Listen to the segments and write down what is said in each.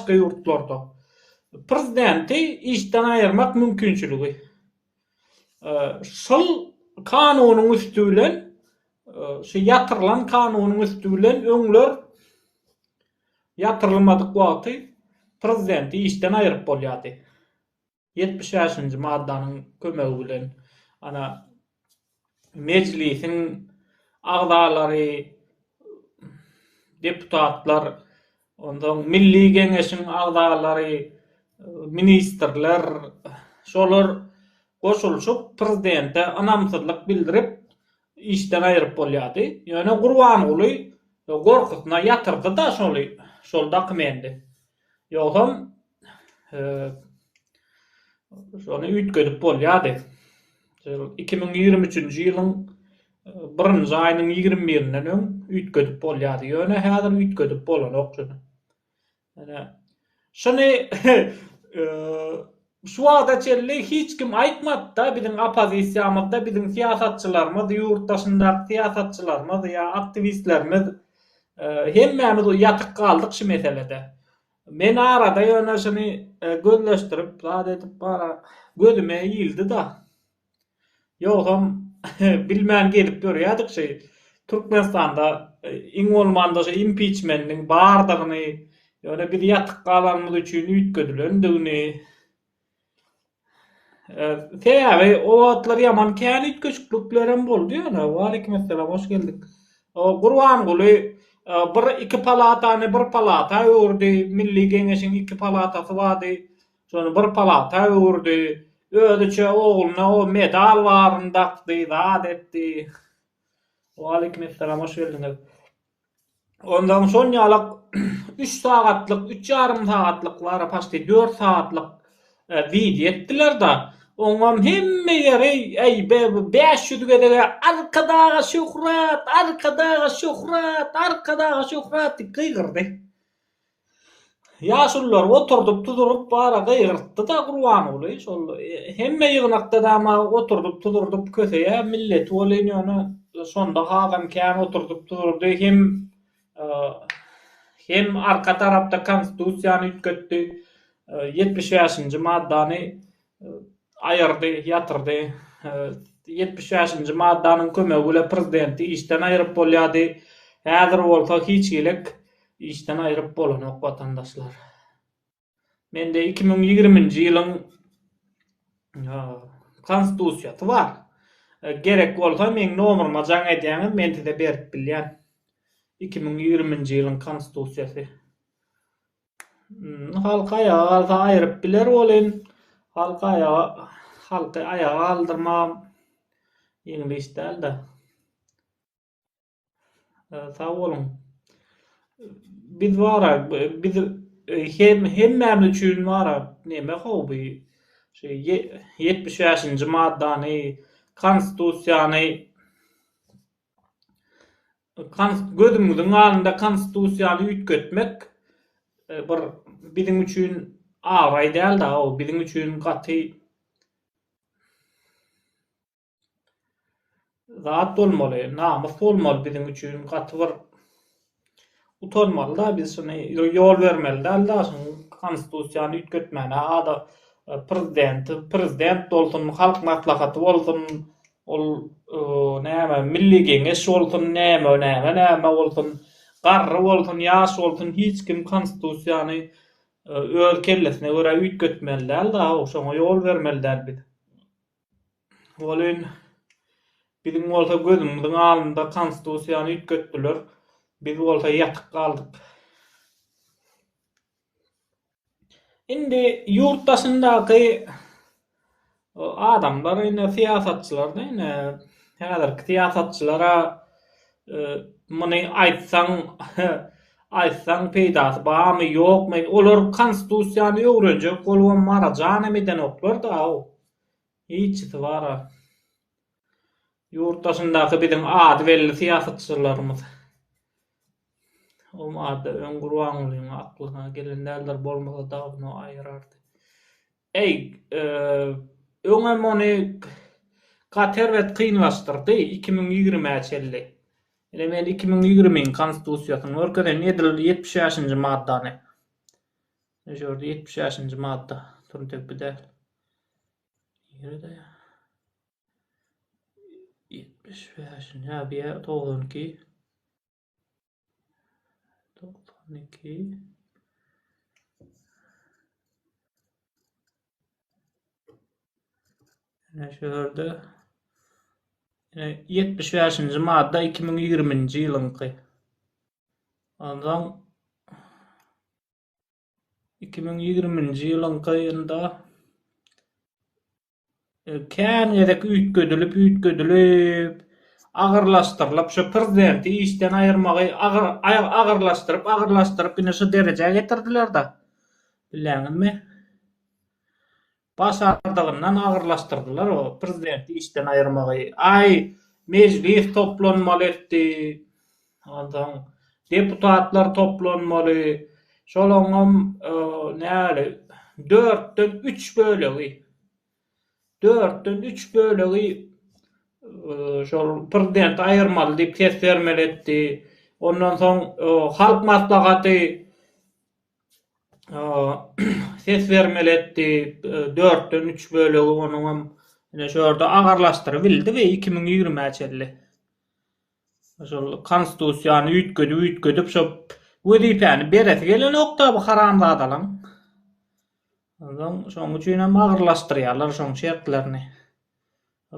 başga ýurtlarda. Prezidenti işden aýyrmak mümkinçiligi. Şol kanunyň üsti bilen, şu ýatyrylan kanunyň üsti bilen öňler ýatyrylmadyk wagty prezidenti işden aýyryp bolýardy. 75-nji maddanyň kömegi bilen ana Mejlisiň agzalary, deputatlar, onsoň Milli Geňeşiň agzalary, ministrler şolar goşulyşyp prezidente ynamsyzlyk bildirip işden aýyryp bolýardy. Ýöne Gurbanguly gorkusyna ýatyrdy-da şoly, şol dokumendi. Ýogsam şony üýtgedip bolýardy. 2023-nji ýylyň birinji aýynyň 21-inden öň üýtgedip bolýardy. Ýöne häzir üýtgedip bolanok şuny. Ýöne şuny şu wagta çenli hiç kim aýtmady-da, biziň oppozisiýamyzda biziň syýasatçylarymyz, ýurt daşyndaky syýasatçylarymyz ýa aktiwistlerimiz hemmämiz ýatyk galdyk şu meselede. Men arada ýöne şuny gözleşdirip zat edip bara gözüme ildi-da. Ýogsam bilmän gezip ýörýärdik şeý. Türkmenistanda iň bolmanda şu impiçmendiň bardygyny, ýöne biz ýatyk galanymyz üçin üýtgedilendigini. Sebäbi o wagtlar ýaman kän üýtgeşikliklerem boldy ýöne. Waleýkimessalam, hoş geldiň. Gurbanguly bir iki palatany bir palata öwürdi. Milli Geňeşiň iki palatasy bardy. Şony bir palata öwürdi. Özüçe ogluna o medal baryny dakdy, zat etdi. Waleýkimessalam, hoş geldiňiz. Ondan şon ýalak üç sagatlyk, üç ýarym sagatlyk bar, paçti dört sagatlyk wideo etdiler-da. Oňam hemme ýeri, äý, 500 gezege Arkadaga şöhrat, Arkadaga şöhrat, Arkadaga şöhrat diýip gygyrdy. Ýaşululary oturdyp tuzuryp bara gygyrtdy-da Gurbanguly şol hemme ýygnakda dama oturdyp tuzurdyp köseýär milleti welin ýöne şonda hasam kän oturdyp tuzurdy hem hem arka tarapda konstitusiýany üýtgetdi 75-nji maddany aýyrdy ýatyrdy 75-nji maddanyň kömegi bilen prezidenti işden aýyryp bolýardy häzir bolsa hiç hili Işden aýryp bolanok watandaşlar. Mende 2020-nji ýylyň konstitusiýasy bar. Gerek bolsa meň nomeryma jaň edýäňiz, men size berip bilýän. 2020-nji ýylyň konstitusiýasy. Halk aýaga galsa aýryp biler welin, halk aýaga halky aýaga galdyrmagam ýeňil iş däl-de. Sag boluň. Biz bara biz hem hemmämiz üçin bara neme how bu şu 75-nji maddany konstitusiýany gözümiziň alnynda konstitusiýany üýtgetmek bir biziň üçin abraý däl-de how biziň üçin gaty Zat bolmaly, namys bolmaly biziň üçin gaty bir utanmaly-da biz şuny ýol bermeli däl-de şuň konstitusiýany üýtgetmäne ada prezident prezident bolsun halk maslahaty bolsun ol näme milli geňeş bolsun näme näme näme bolsun garry bolsun ýaş bolsun hiç kim konstitusiýany öz kellesine görä üýtgetmeli däl-de şoňa ýol bermeli däl biz. Welin, biziň bolsa gözümiziň alnynda konstitusiýany üýtgetdiler, biz bolsa ýatyk galdyk. Indi ýurt daşyndaky adamlar ine syýasatçylar da ine häzirki syýasatçylara muny aýtsaň aýtsaň peýdasy barmy ýokmy olar konstitusiýany öwrenjek bolubam mara janam edenoklar-da. Hiçisi bar-a. Ýurt daşyndaky biziň ady belli syýasatçylarymyz. O madda öň Gurbangulyň aklyna gelen däldir, bolmasa dawno aýyrardy. Eý, öňem ony gaty erbet kynlaşdyrdy, 2020-ä çenli. Ine men 2020-iň konstitusiýasyny görkezeýin, edil 75-nji maddany. Şu ýerde 75-nji madda. Dur bu däl. Nirede ýa? 75-nji, hä, bu ýer 92. 92. Ine şu ýerde ine 75-nji madda 2020-nji ýylyňky. Onsoň 2020-nji ýylyňkynda kän gezek üýtgedilip, üýtgedilip, agyrlaşdyrylyp, şu prezidenti işden aýyrmagy agyr agyrlaşdyryp, agyrlaşdyryp ine şu derejä getirdiler-de. Bilýäňizmi? Başardygyndan agyrlaşdyrdylar o prezidenti işden aýyrmagy. Aý, mejlis toplanmaly etdi. Onsoň deputatlar toplanmaly. Şolaňam näli dörtden üç bölegi dörtden üç bölegi şol prezidenti aýyrmaly diýip ses bermeli etdi. Ondan soň halk maslahaty ses bermeli etdi. Dörtden üç bölegi onuňam ine şu ýerde agyrlaşdyrybildi we 2020-ä çenli. Şol konstitusiýany üýtgedip üýtgedip şo wezipäni beresi gelenokda bu haramzadalaň. Onsoň şoň üçin hem agyrlaşdyrýarlar şoň şertlerini.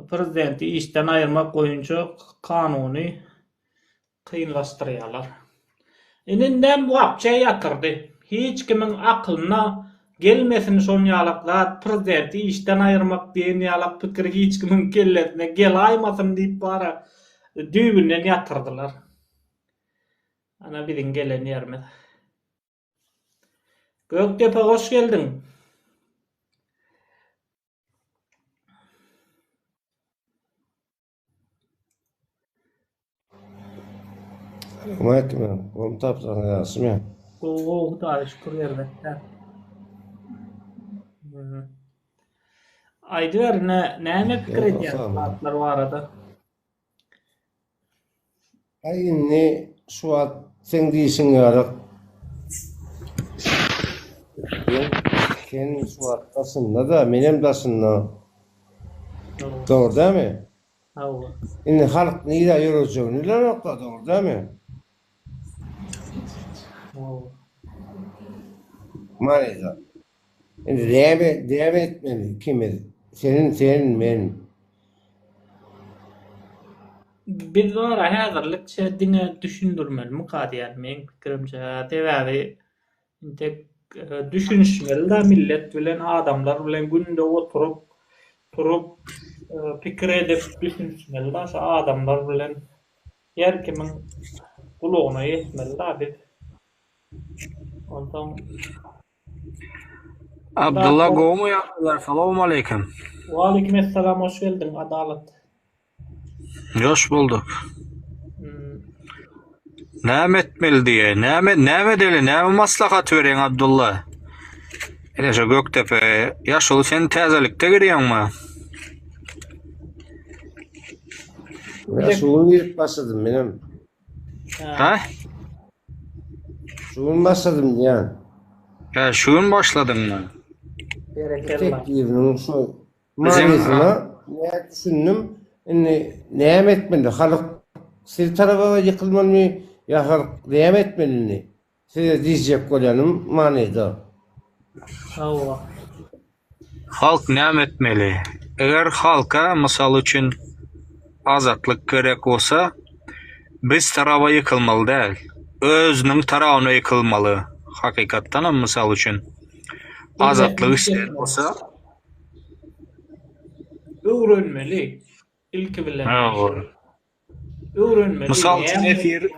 Prezidenti işden aýyrmak boýunça kanuny kynlaşdyrýarlar. Indi indem wapçe ýatyrdy. Hiç kimiň akylyna gelmesin şon ýalak zat prezidenti işden aýyrmak diýen ýalak pikir hiç kimiň kellesine gelaýmasyn diýip bara düýbünden ýatyrdylar. Ana biziň gelen ýerimiz. Gökdepe hoş geldiň. Salowmaleýkim, gowmy tapsaň ýagşymy? Gowy gowy Hudaýa şükür erbetdä. Aýdyber ne näme pikir edýäň şu zatlar barada? Aý indi şu wagt seň diýşiň ýaly sen şu wagt daşynda-da menem daşynda. Dogry dälmi? Hawa. Indi halk nirä ýörejegini bilenoklar, dogry dälmi? Hawa. Manyda. Indi näme, näme etmeli ikimiz? Sen, sen, men. Biz bara häzirlikçe diňe düşündirmelimika diýýän, meň pikirimçe. Sebäbi Entek düşünişmeli-dä millet bilen, adamlar bilen günde oturyp, turup, pikir edip düşünişmeli-dä şu adamlar bilen. Her kimiň gulagyna ýetmeli-dä biz. Onsoň Abdylla gowmy ýagdaýlar salowmaleýkim. Waleýkim essalam hoş geldiň Adalat. Hoş bulduk. Näme etmeli diýe? Näme näme edeli? Näme maslahat berýäň Abdulla? Ine şu Gökdepe. Ýaşuly sen täzelikde girýäňmi? Ya şu gün girip başladym menem. Ha? Şu gün başladym diýen. Ha, şu gün başladyňmy? Berekella. Teklibiniň şu Manysyna nä düşündim. Indi näme etmeli? Halk siz taraba ýykylmalymy ýa halk näme etmeli indi? Size diýjek bolýanym manyda. Hawa. Halk näme etmeli? Eger halka mysal üçin azatlyk gerek bolsa, biz taraba ýykylmaly däl. Özüniň tarabyna ýykylmaly. Hakykatdanam mysal üçin azatlyk isleýän bolsa, Öwrenmeli ilki bilen. Hawa. Öwrenmeli. Mysal üçin efir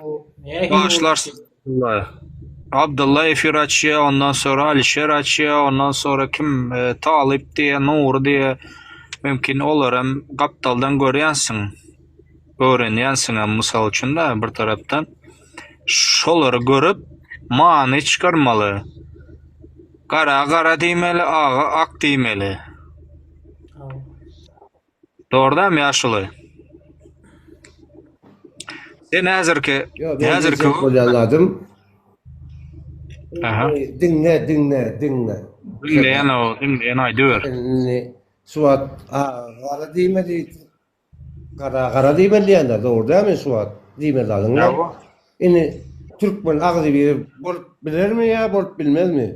başlar Abdylla efir açýar, ondan sonra Alişer açýar, ondan sonra kim e, Talyp diýe, Nury diýe. Mümkin olar hem gapdaldan görýänsiň. Öwrenýänsiň hem mysal üçin da bir tarapdan. Şolary görüp many çykarmaly. Gara gara diýmeli, aga ak diýmeli. Dogry dämi ýaşuly? Sen häzirki Ýok, men häzirki diýjek bolýan zadym. Aha. Diňle, diňle, diňle. Diňleýän o, diňleýän aýdyber. Indi şu wagt gara diýmedi. Gara gara diýmeli diýenler dogry dälmi şu wagt diýmeli zadyň ýok. Indi türkmen agzybir bolup bilermi ýa bolup bilmezmi?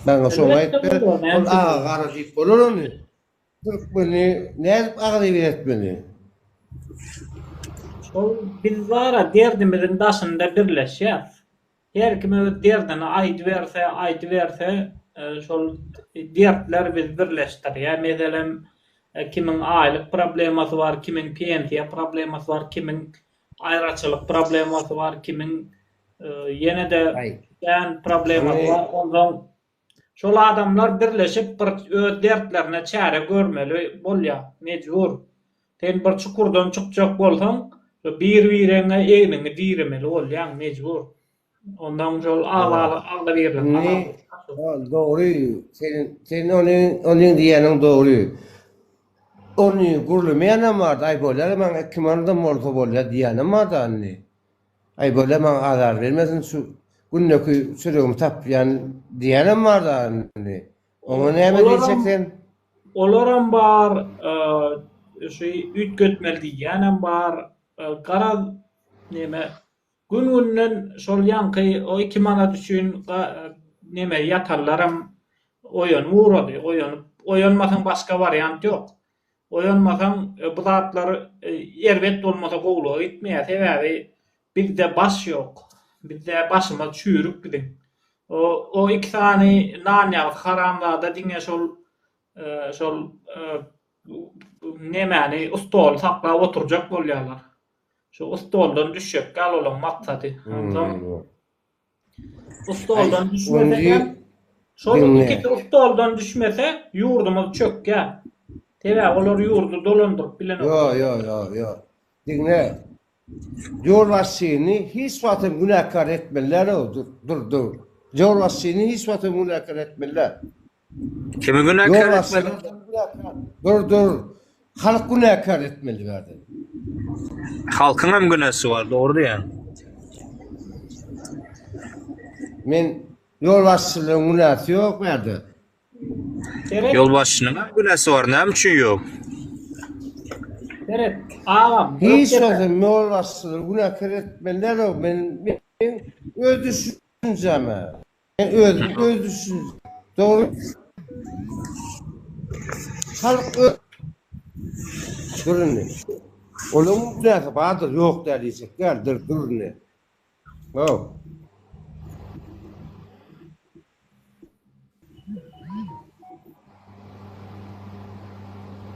Maňa şony aýyp ber. Ol aga gara diýip bolar ony. Türkmeni nädip agzybir etmeli? Şol biz bara derdimiziň daşynda birleşýäs. Her kim öz derdini aýdyberse, aýdyberse, şol dertler bizi birleşdirýär. Meselem, kimiň aýlyk problemasy bar, kimiň pensiýa problemasy bar, kimiň aýraçylyk problemasy bar, kimiň ýene-de kän problemasy bar. Onsoň şol adamlar birleşip bir öz dertlerine çäre görmeli bolýar, mejbur. Sen bir çukurdan çykjak bolsaň, bir-bireňe egniňi diremeli bolýaň, mejbur. Ondan şol agzybirlik Indi dogry, sen sen ony onuň diýýäniň dogry. Ony gürlemeýänem bardy, aý bolýar maňa kim alsam bolsa bolýar diýýänem bardy indi. Aý bolýar maňa azar bermesin şu gündeki çöregimi tapýan diýýänem bardy indi. Oňa näme diýjek sen? Olaram bar, şu üýtgetmeli diýýänem bar. Garaz, neme, gün-günden şol ýaňky o 2 manat üçin neme ýatanlaram oýanyp ugrady. Oýanyp, oýanmasaň başga wariant ýok. Oýanmasaň bu zatlar erbet bolmasa gowulyga gitmeýär. Sebäbi bizde baş ýok. Bizde başymyz çüýrük biziň. O o iki sany nan ýagysy haramzada diňe şol şol nemäni stoly saklap oturjak bolýarlar. Şu stoldan düşjek gal olaň maksady. Onsoň stoldan düşmese şol ikisi stoldan düşmese ýurdumyz çökýär. Sebäbi olar ýurdy dolandyryp bilenok. Ýo ýo ýo ýo. Diňle. Ýolbaşçyny hiç wagt hem günäkär etmeli däl-ow, dur, dur, dur. Ýolbaşçyny hiç wagt hem günäkär etmeli däl. Kimi günäkär etmeli? Dur, dur. Halk günäkär etmeli bärde. Halkyň hem günäsi bar, dogry diýýäň. Men ýolbaşçylaryň günäsi ýok bärde. Seret. Ýolbaşçynyň hem günäsi bar, näme üçin ýok? Seret, agam. Hiç wagt hem ýolbaşçylary günäkär etmeli däl-ow. Men men öz düşünjäme. Men özüm öz düşünjäm. Dogry. Halk öz Dur indi. Olaryň günäsi bardyr, ýok däl diýjek däl, dur, dur indi. Haw.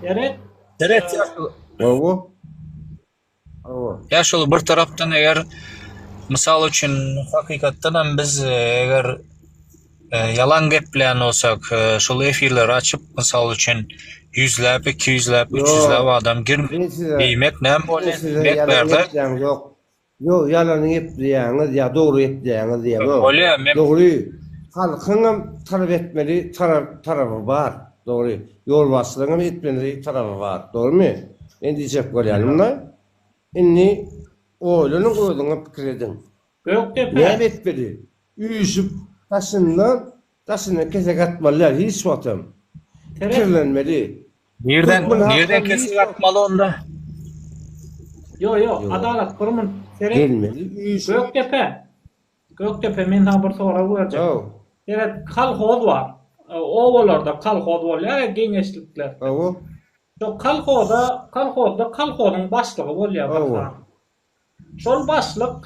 Seret. Seret. Hawa. Hawa. Ýa şol bir tarapdan eger mysal üçin hakykatdan hem biz eger ýalan gepleýän bolsak şol efirleri açyp mysal üçin ýüzläp, ikiýüzläp, üçýüzläp adam girmedi diýmek näme bolýar diýmek bärde. Ýok, ýalany gepleýäňiz ýa dogry gepleýäňiz diýemok. Bolýa, men. Dogry, halkyňam talap etmeli tarapy bar, dogry. Ýolbaşçylaryňam etmeli tarapy bar, dogrymy? Men diýjek bolýanym-da, indi oýlanyň özüňiz pikir ediň. Gökdepe. Näme etmeli? Üýşüp daşyndan daşyndan kesek atmaly däl hiç wagtam. Pikirlenmeli. Nirden nirden kesek atmaly onda? Ýo ýo Adalat bir minut seret. Gelmeli üýşüp. Gökdepe. Gökdepe men saňa bir sorag berjek. Seret kolhoz bar. Obalarda kolhoz bolýar geňeşlikler. Hawa. Şo kolhoza kolhozda kolhozyň başlygy bolýar bir sany. Şol başlyk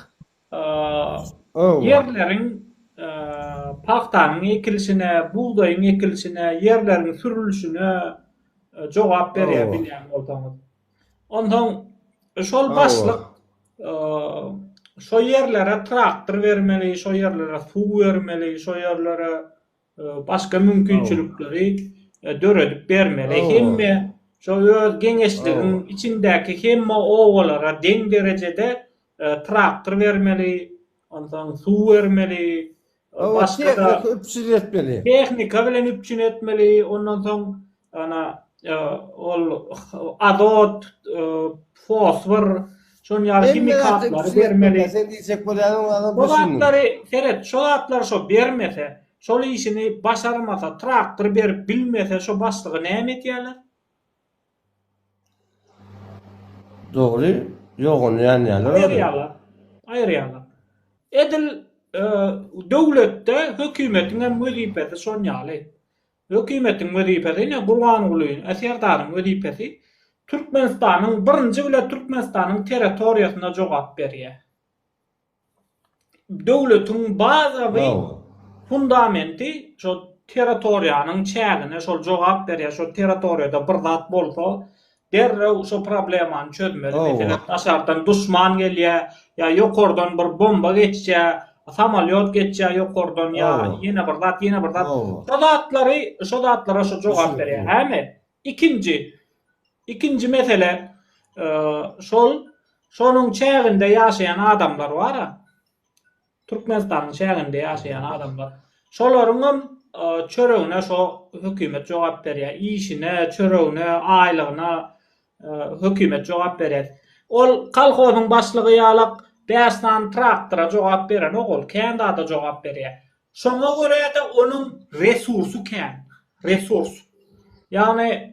ýerleriň pagtanyň ekilişine, bugdaýyň ekilişine, ýerleriň sürülişine jogap berýär bilýän bolsaňyz. Onsoň şol başlyk şo ýerlere traktor bermeli, şo ýerlere suw bermeli, şo ýerlere başga mümkinçilikleri döredip bermeli. Hemme şo öz geňeşligiň içindäki hemme obalara deň derejede traktor bermeli, onsoň suw bermeli, başga-da üpjün etmeli. Tehnika bilen üpjün etmeli, ondan soň ana ol azot, fosfor. Şon ýaly Hemme zatda himikatlary üpjün bermeli. etmeli. Sen diýjek bolýanyň adam Şo düşündim. zatlary seret, şo zatlary şo bermese, şol işini başarmasa, traktor berip bilmese şo başlygy näme edýärler? Dogry, ýogyn ýanýarlar ony. Aýyrýarlar. Aýyrýarlar. Edil döwletde hökümetiň hem wezipesi şon ýaly. Hökümetiň wezipesi ine Gurbanguly Serdaryň wezipesi Türkmenistanyň birinji bile Türkmenistanyň territoriýasyna jogap berýär. Döwletiň bazawy fundamenti şo territoriýanyň çägine şol jogap berýär. Şo territoriýada bir zat bolsa Derrew şo problemany çözmeli. Meselem, daşardan duşman gelýär, ýa ýokardan bir bomba geçýär, samolýot geçýär ýokardan ýa ýene bir zat, ýene bir zat. Şo zatlary, şo zatlara şo jogap berýär. Häme? Ikinji, ikinji mesele, şol, şonuň çäginde ýaşaýan adamlar bar-a. Türkmenistanyň çäginde ýaşaýan adamlar. Şolaryňam çöregine şo hökümet jogap berýär. Işine, çöregine, aýlygyna hökümet jogap berýär. Ol kolhozyň başlygy ýalak bäş sany traktora jogap berenok ol, kän zada jogap berýär. Şoňa görä-de onuň resursy kän. Resurs. Ýagny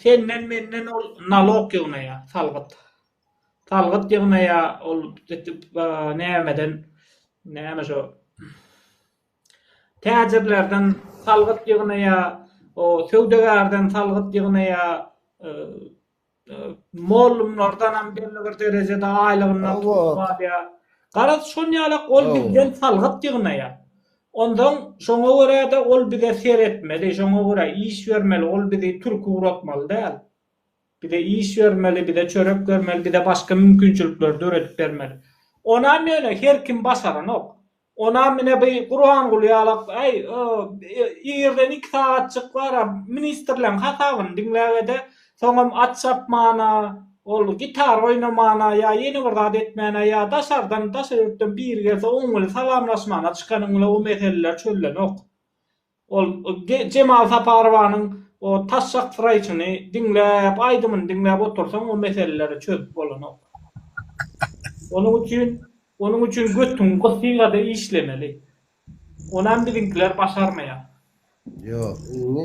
senden-menden ol nalog ýygnaýar, salgyt. Salgyt ýygnaýar ol nämeden näme şo täjirlerden salgyt ýygnaýar, o söwdagärden salgyt ýygnaýar, mollumlardanam belli bir derejede aýlygyndan tutup alýar. Garaz şon ýalak ol bizden salgyt ýygnaýar. Onsoň şoňa görä-de ol bize seretmeli, şoňa görä iş bermeli, ol bizi türki ugratmaly däl. Bize iş bermeli, bize çörek bermeli, bize başga mümkinçilikleri döredip bermeli. Onam ýöne her kim başaranok. Onam ine bi Gurbanguly ýalak, äý, irden iki sagatjyk bar-a ministrleň hasabyny diňläge-de, soňam at çapmana, ol gitar oýnamana ýa ýene bir zat etmäne ýa daşardan, daşary ýurtdan biri gelse oň bilen salamlaşmana çykanyň bilen o meseleler çözlenok. Ol Jemal Saparowanyň o taşşak syraýşyny diňläp, aýdymyny diňläp otursaň o meseleleri çözüp bolanok. Onuň üçin, onuň üçin götüňi gysygada işlemeli. Onam biziňkiler başarmaýar. Ýok, indi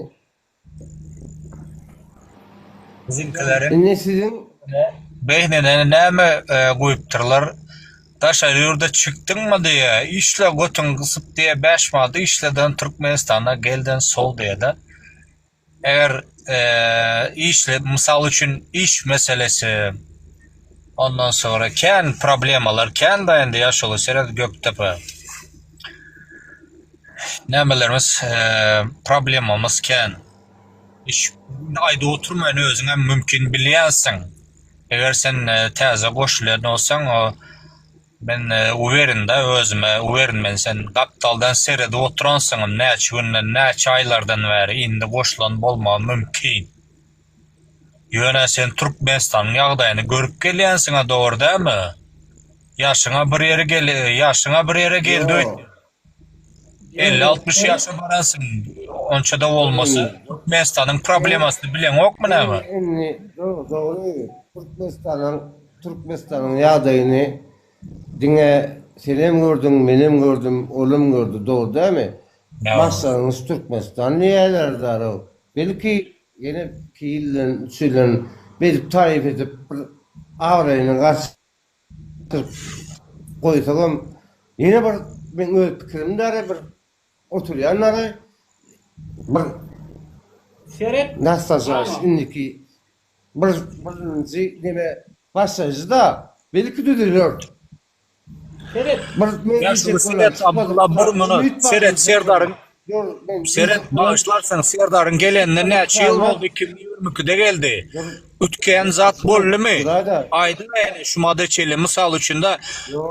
Biziňkileriň Indi siziň beýnine näme guýupdyrlar? Daşary ýurda çykdyňmy diýýä, işle götüň gysyp diýýä, bäş manat işleden Türkmenistana gelden sow diýýä-de. Eger işle, mysal üçin iş meselesi, ondan sonra kän problemalar kän da indi ýaşuly seret Gökdepe. Nämelerimiz problemamyz kän. Iş aýdyp oturmaýyn özüňem mümkin bilýänsiň. Eger sen täze goşulýan bolsaň o men uwerin da özüme uwerin men sen gapdaldan seredip oturansyňam näçe günden näçe aýlardan bäri indi goşulan bolmagy mümkin. Ýöne sen Türkmenistanyň ýagdaýyny görüp gelýänsiňä dogry dälmi? Ýaşyňa bir ýere gel ýaşyňa bir ýere geldi Ýok. 50-60 ýaşa baransyň, onça-da bolmasa, Türkmenistanyň problemasyny bileňokmy näme? Indi dogry, dogry. Türkmenistanyň Türkmenistanyň ýagdaýyny diňe senem gördüň, menem gördüm, olam gördi, dogry dälmi? Başlangyç Türkmenistan diýýärler daraw. Belki ýene iki ýyldan, üç ýyldan beýdip taryp edip bir abraýyny gaçyryp goýsagam ýene bir meň öz pikirim dara bir oturýan dara bir Seret nastajaş indiki bir birinji neme başlaýjy da belki düzeler. Seret. Ýa şuny seret Abdylla bir minut seret Serdaryň seret bagyşlarsyň Serdaryň gelenine näçe ýyl boldy 2022-de geldi. Ütkän zat boldumy? Aýdyň ýene şu mada çenli mysal üçin da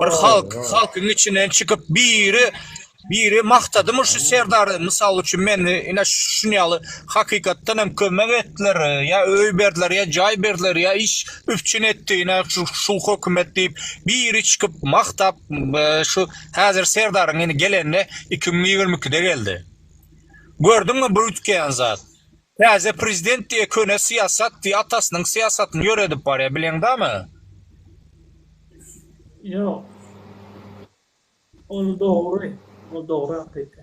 bir halk halkyň içinden çykyp biri Biri magtadymy şu serdary mysal üçin meni ine şun ýaly hakykatdan hem kömek etdiler ýa öý berdiler ýa jaý berdiler ýa iş üpjün etdi ine şu şu hökümet diýip biri çykyp magtap şu häzir serdaryň ine gelenine 2022-de geldi. Gördüňmi bir üýtgeýän zat. Täze prezident diýe köne syýasat diýe atasynyň syýasatyny ýöredip barýa bileňdami? Ýok. Ol dogry. Ol dogry hakyky.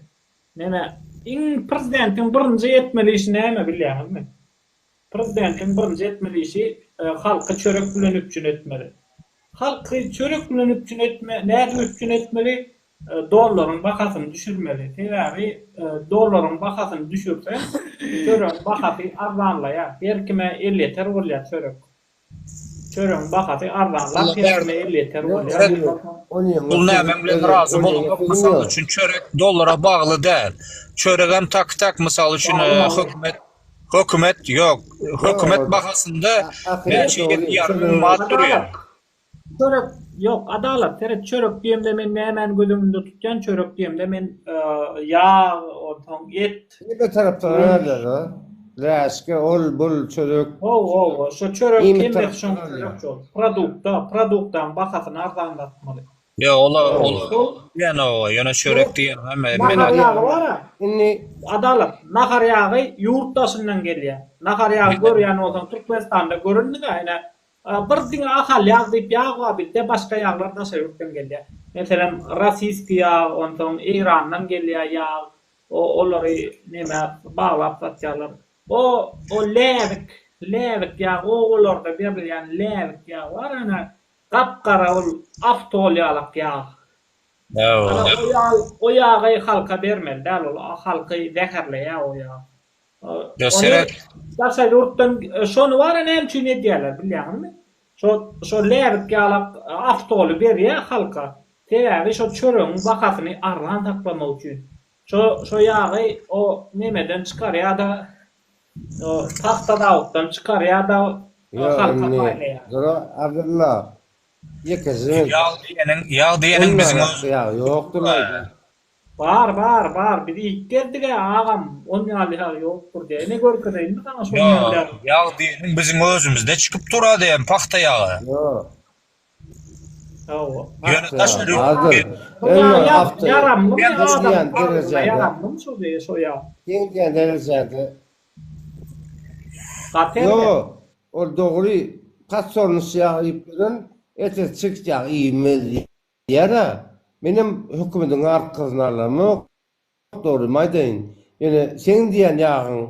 Neme, iň prezidentiň birinji etmeli işi näme bilýäňizmi? Prezidentiň birinji etmeli işi halky çörek bilen üpjün etmeli. Halky çörek bilen üpjün etme, nädip üpjün etmeli? Dollaryň bahasyny düşürmeli. Sebäbi dollaryň bahasyny düşürseň, çöregiň bahasy arzanlaýar. Her kime elýeter bolýar çörek. Çöregiň bahasy arzanlap her kime elýeter bolýar. Bul näme bilen razy bolamok mysal üçin çörek dollara bagly däl. Çöregem tak tak mysal üçin hökümet hökümet ýok hökümet bahasynda näçe ýedi ýarym müň manat durýar. Çörek ýok Adalat seret çörek diýemde men nämäni göz öňünde tutýan çörek diýemde men ýag onsoň et. Hemme tarapdan alýarlar läşge ol bul çörek. Hawa hawa şo çörek hemmesi şoň çörek şol produkta produktaň bahasyny arzanlatmaly. Ýok ola ol diýen owa ýöne çörek diýen hemme men Nahar ýagy bara indi Adalat nahar ýagy ýurt daşyndan gelýär nahar ýagy görýän bolsaň Türkmenistanda göründiga ine Bir diňe Ahal ýag diýip ýag bar bizde başga ýaglar daşary ýurtdan gelýär. Meselem rasiýski ýag onsoň Eýrandan gelýär ýag o olary nemä baglap satýarlar. O o läbik läbik ýag obalarda berilýän läbik ýag bar ana gap gara ol aftol ýalak ýag. Ana o ýag o ýagy halka bermeli däl ol halky zäherleýär o ýag. Ony daşary ýurtdan şony bara näme üçin edýärler bilýäňizmi? Şo şo läbik ýalak awtoly berýär halka. Sebäbi şo çöregiň bahasyny arzan saklamak üçin. Şo şo ýagy o nemeden çykarýar-da, o pagta zawoddan çykarýar-da halka paýlaýar. Ýok, Abdylla, ýekeje Ýag diýeniň, ýag diýeniň biziň öz ýag ýokdur. Bar bar bar biz iýip gezdigä agam on ýaly ýag ýokdur diýä ine görkezeýinmi saňa şon ýaly ýag. Ýag diýeniň biziň özümizde çykyp tura diýen pagta ýagy. Ýok. Hawa. Ýöne daşary ýurt Ýaramlymy adam saglygyna ýaramlymy şo diýe şo ýag. Seň diýen derejede. Gaty erbet. Ýok ol dogry podsolnyş ýag iýip ýören ertesi çigit ýag iýmez diýýär. Diýýär-ä, menem hökümediň arkasyny alamok, dogrymy aýdaýyn. Ýöne seň diýýän ýagyň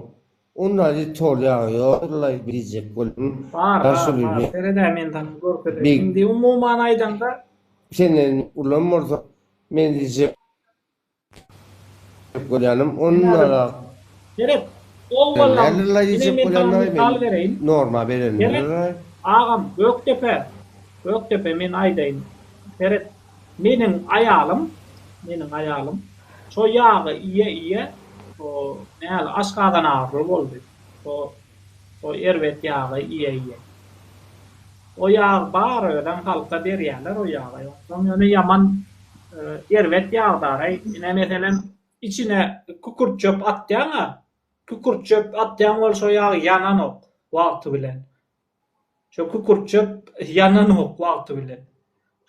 ondan ýet ol ýag ýokdur-laý diýjek boldum. Bar, bar, bar, sered-ä men saňa görkezeýin. Indi umuman aýdaňda. Senden ulam bolsa men diýjek. Bolýanym onlara. Seret, owalam, ine men saňa mysal bereýin. Norma berenler. Agam, Gökdepe, Gökdepe men aýdaýyn. Seret, meniň aýalym, meniň aýalym şo ýagy iýe-iýe, o näli aşgazan agyryly boldy. Şo, şo erbet ýagy iýe-iýe. O ýag bar özem halka berýärler o ýagy. Onsoň ýöne ýaman erbet ýagdaraý. Ine meselem içine kükürt çöp atýaň-a, kükürt çöp atýaň ol şo ýag ýananok wagty bilen. Şo kükürt çöp ýananok wagty bilen.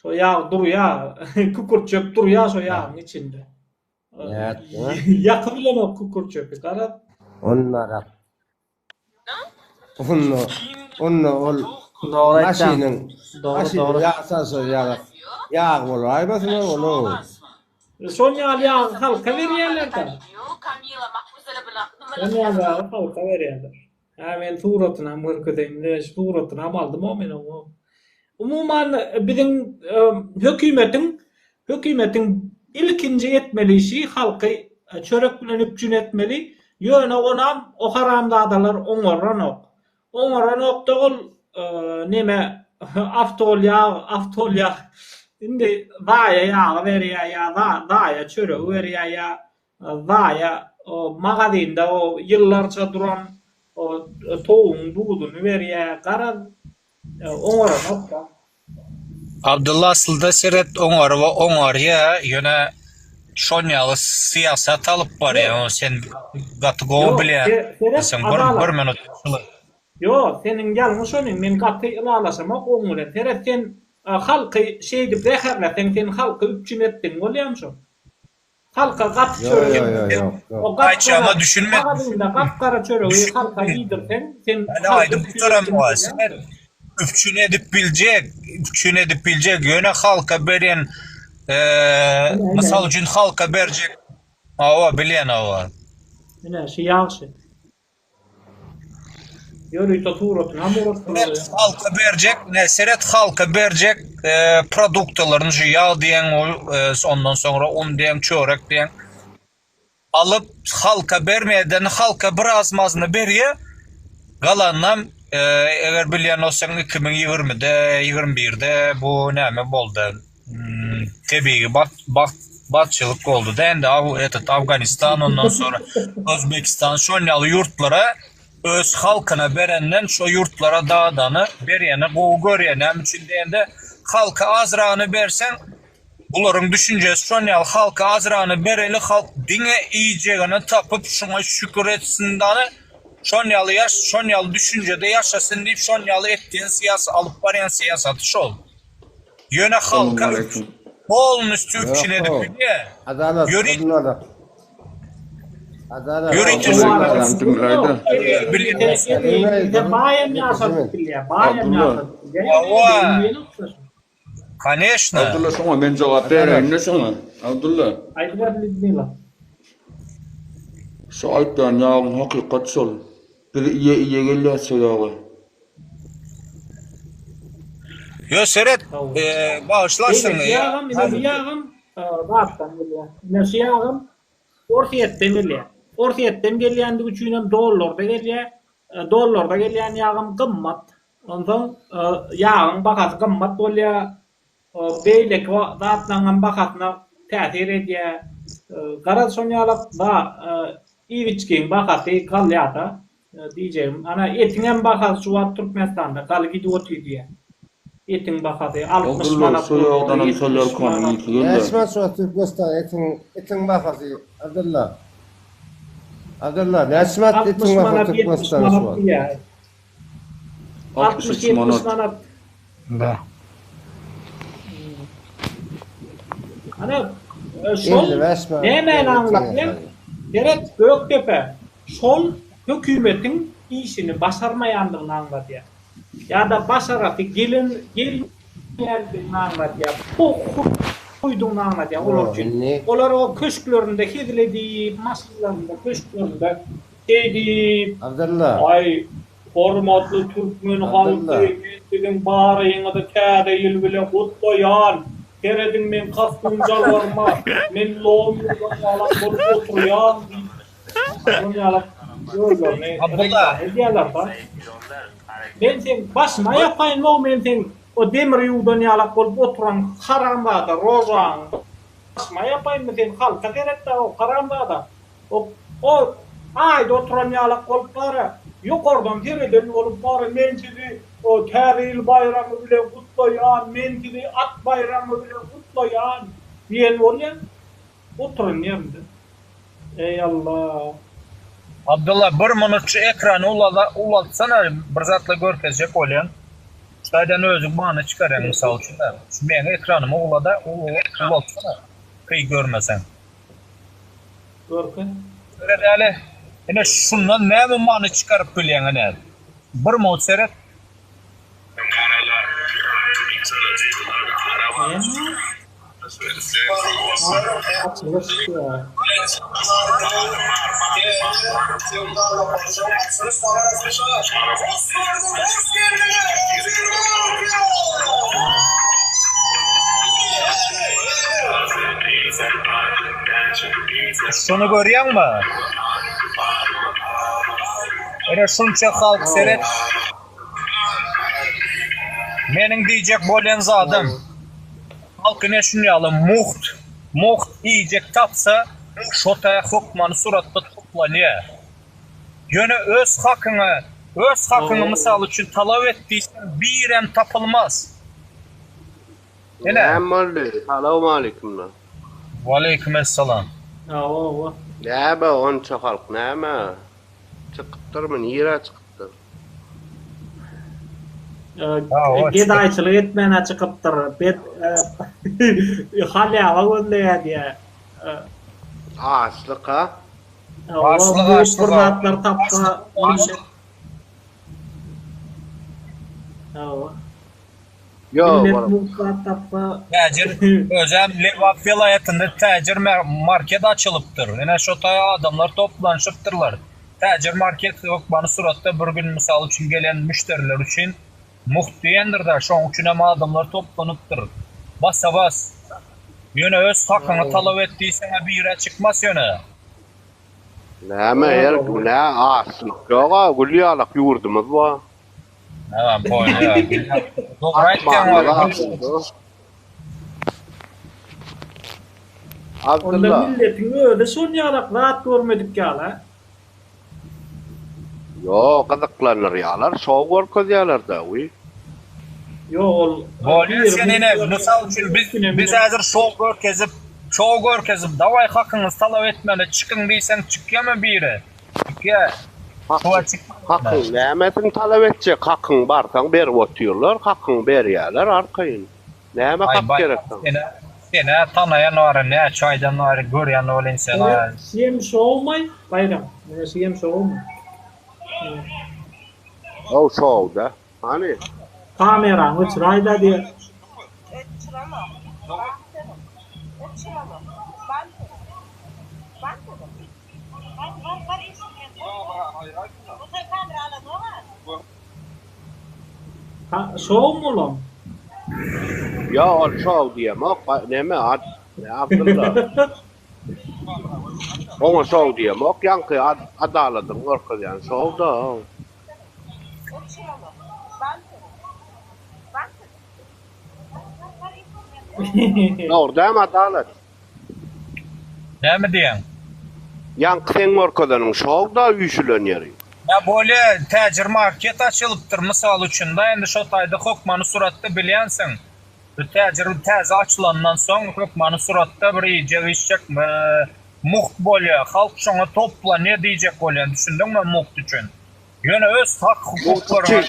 Şo ýag durýa, kükürt çöp durýa şo ýagyň içinde. Ýakybilenok kükürt çöpi garaz. Onlara Onda, onda ol Dogry aýtýaň. maşynyň, Dogry, maşynyň dogry. ýag çalşygy ýaly ýag bolaýmasyn ol ow. Şol ýaly ýagy halka berýärler-dä. Şol ýaly ýagy halka berýärler. Hä men suratynam görkezeýin. Ine suratynam aldym-ow men oň. Umuman biziň hökümetiň hökümetiň ilkinji etmeli işi halky çörek bilen üpjün etmeli. Ýöne onam o haramzadalar oňaranok. Oňaranokda ol neme awtol ýag awtol ýag indi zaýa ýagy berýär ýa zaýa çöregi berýär ýa zaýa o magazynda o ýyllarça duran o towugyň duzuny berýär. Garaz Oňaranok-da. Abdylla aslynda seret oňaryba oňarýa ýöne şon ýaly syýasat alyp barýa ony sen gaty gowy Ýok, bilýän seret sen bir Adalat. bir minut Ýok, seniň ýalňyş onyň, men gaty ylalaşamok oň bilen. Seret sen halky şeýdip zäherleseň sen halky üpjün etdigiň bolýamy şo? Halka gaty Ýok, çöregi, ýok, ýok, ýok, ýok. o gapgara, Aýtjagyma düşünme magazynda gapgara çöregi halka iýdirseň, sen Hany halky aýdyp üpjün gutaram etdiň wa diýýäňmi? seret. Üpjün edip biljek, üpjün edip biljek, ýöne halka berýän, mysal üçin halka berjek, hawa, bilýän, hawa. Ine, şu ýagşy. Ýörite suratynam uratdylar. Seret halka berjek, ne seret halka berjek produktalaryny şu ýag diýen, ondan soňra un diýen, çörek diýen. Alyp halka bermeden halka bir az mazyny berýä galanynam eger bilýän bolsaň 2020-de 21-de bu näme boldy tebigy batçylyk boldy da endi etet Afganistan ondan sonra Özbekistan şon ýaly ýurtlara öz halkyna berenden şo ýurtlara dadany berýäni gowy görýä näme üçin diýende halka azragyny berseň Bularyň düşünjesi şon ýaly halka azragyny bereli halk diňe iýjegini tapyp şuňa şükür etsin dany şon ýaly ýaş şon ýaly düşünjede ýaşasyn diýip şon ýaly etýän syýasy alyp barýan syýasaty şol. Ýöne halka polnusty üpjün edip bilýä. Adalat Ýörite Adalat Ýörite Baýam ýaşadyp bilýä baýam ýaşadyp bilýä. Hawa. Koneşna. Abdylla şoňa men jogap bereýin-de şoňa. Abdylla. Aýdyber Lýudmila. Şu aýtýan ýagyň hakykat şol. Biz iýe iýe gelýäs şo ýagy. Ýo seret, bagyşlarsyň. Beýleki ýagam, ine bu ýagam zatdan gelýär. Ine şu ýagam Orsýetden gelýär. Orsýetden gelýändigi üçinem dollarda gelýär. Dollarda gelýän ýagam gymmat. Onsoň ýagyň bahasy gymmat bolýar, beýleki zatlaryňam bahasyna täsir edýär. Garaz şon ýalak iýip-içgiň bahasy galýar-da diýjegim. Ana etiňem bahasy şu wagt Türkmenistanda galy gidip otyr diýýär. Etiň bahasy 60 Abdylla manat şo bolupdyr, ýagdanam 70 solýarkanyň manat. ysy gelýär. Näçe manat şu wagt Türkmenistanda etiň etiň bahasy Abdylla? Abdylla näçe manat etiň 60 bahasy manat, 70 Türkmenistanda şu manat wagt? diýýär. 63 60-70 manat. manat. Da. Ana şol 55 manat nämäni etiň aňlatýar? bahasy. Seret Gökdepe şol hökümetiň işini başarmaýandygyny aňladýar. Ýa-da başarasy gelen gelmeýändigini aňladýar. Pohuýdygyny aňladýar olar Ýok üçin. indi Olar o köşklerinde hezil edip, maşynlarynda, köşklerinde Şeýdip, Abdylla. Aý, hormatly türkmen Abdylla. halky, men siziň baryňyzy Täze ýyl bilen gutlaýan! Serediň meň kostýum-jalbaryma, men lom ýylan ýalak bolup oturýan diýip, şonuň ýalak özlerini Abdylla. reklama edýärler-da. Men seň başyňa ýapaýyn-ow, men seň o demir ýuwdan ýalak bolup oturan haramzada rožaňy başyma ýapaýynmy, sen halka seret-dä, o haramzada. O aýda oturan ýalak bolup bara, ýokardan sereden bolup bara, men sizi Täze ýyl baýramy bilen gutlaýan, men sizi at baýramy bilen gutlaýan diýen bolýa. Oturan ýerinde. Eý Alla. Abdylla bir minut şu ekrany ulaltsana bir zatlar görkezjek bolýan. Şu taýdan özüň many çykarýaň mysal üçin şu meň ekranymy ulaltsana kyý görmeseň. Görke. Seredäli. Ine şundan näme many çykaryp bilýäň ine. Bir mot seret. Açylyş ýa. Şuny görýäňmi? Ine şunça halk seret. Meniň diýjek bolýan zadym, halk ine şun ýaly mugt, mugt iýjek tapsa, şo taýa hökmany suratda toplanýar. Ýöne öz hakyňy, öz hakyňy mysal üçin talap et diýseň birem tapylmaz. Ine. Näme boldy? Salowmaleýkumlar. Waleýkim essalam. Hawa. Näme onça halk näme? Çykypdyrmy? Nirä çykypdyr? Hawa, Gedaýçylyk etmäne çykypdyr. Bet halýawa gözleýär diýýär. Açlyk ha? Açlyk, Hawa, açlyk, bir zatlar tapsa açlyk. Hawa. Ýok, Millet olam. mugt zat tapsa. Täjir, özem Lebap welaýatynda täjir market açylypdyr. Ine şo taýa adamlar toplanyşypdyrlar. Täjir market hökmany suratda bir gün mysal üçin gelen müşderiler üçin mugt diýendir-dä, şoň üçinem adamlar toplanypdyr. Basa-bas. Ýöne öz hakyňy talap et diýseň-ä bir-ä çykmaz ýöne. Näme her günä açlyk ýog-a, gül ýalak ýurdumyz bar. Näme bolýa? Dogry aýtýaň walla. Onda milletiň özi şon ýalak zat görmedik ýaly. Ýok, gyzyklandyrýarlar, şou görkezýärler-dä, wiý. Ýok, ol Bolýa sen ine, mysal üçin biz biz häzir şou görkezip, şou görkezip, dawaý hakyňyzy talap etmeli, çykyň diýseň çykýamy biri? Çykýa. Şowa çykmaly. Hakyň nämesini talap etjek, hakyň barsaň berip otyrlar, hakyňy berýärler arkaýyn. Näme Aý hak Baýram gerek saňa? senä senä tanaýan bary näçe aýdan bary görýän welin sen aý. Şem şowmaý Baýram. Ine şem şowmy. Ow şowda. Hany? Kameraňy öçüräýdä diýer. Ha şowmy olam? Ýok ol şow diýemok neme Abdylla. Oňa şow diýemok ýaňky adaladyň görkezýän şowda. Dogry dämi Adalat? Näme diýýäň? Ýaňky seň görkezeniň şowda üýşülen ýeri. Ýa bolýa täjir market açylypdyr mysal üçin da indi şo taýda hökmany suratda bilýänsiň bu täjir täze açylandan soň hökmany suratda bir iýjek içjek mugt bolýa halk şoňa toplanýa diýjek bolýan düşündiňmi mugt üçin ýöne öz hak hukuklaryňa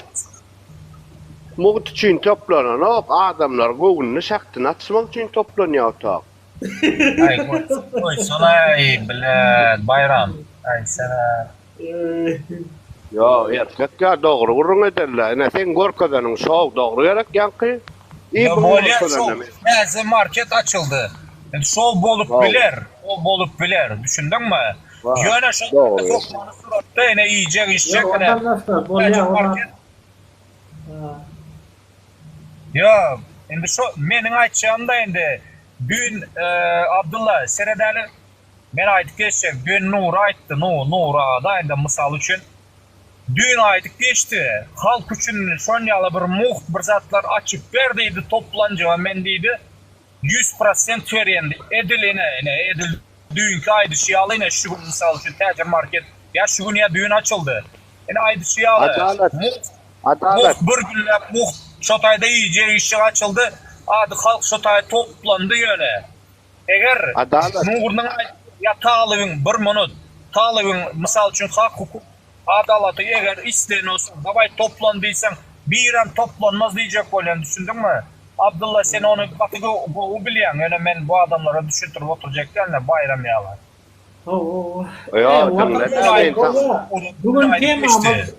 Mugt üçin toplananok adamlar göwnüni şähdini açmak üçin toplanýa otak. Aý goýsana-aý bilet Baýram aýtsana. Ýok erkek ýa dogry gürrüň ederler ine seň görkezeniň şow dogry gerek ýaňky i Ýa bu bolýa şow görkezenem. täze market açyldy indi şow bolup biler şow bolup biler düşündiňmi ýöne şo Dogry. hökmany suratda ine iýjek içjek Ýok ine watandaşlar bolýa täze o zat. market Ýok, indi şo meniň aýtjagym-da indi düýn Abdylla seredäli men aýdyp geçjek düýn Nury aýtdy Nury aga-da indi mysal üçin düýn aýdyp geçdi halk üçin şon ýaly bir mugt bir zatlar açyp ber diýdi toplanjyga men diýdi 100 prosent berýän edil ine ine edil düýnki aýdyşy ýaly ine şu gün mysal üçin Täjir market ýa şu gün ýa düýn açyldy ine aýdyşy ýaly Adalat mugt Adalat. Mugt bir günläp mugt şo taýda iýjek işjek açyldy ady halk şo taýa toplandy ýöne eger Adalat. Nurynyň aýt ýa Talybyň bir minut Talybyň mysal üçin hak hukuk adalaty eger isleýän bolsaň dawaý toplan diýseň birem toplanmaz diýjek bolýan düşündiňmi Abdylla sen ony gaty gowy bilýäň ýöne men bu adamlara düşündirip oturjak dälne Baýram ýaly. Hawa. Ýok, diňle Bu gün temamyz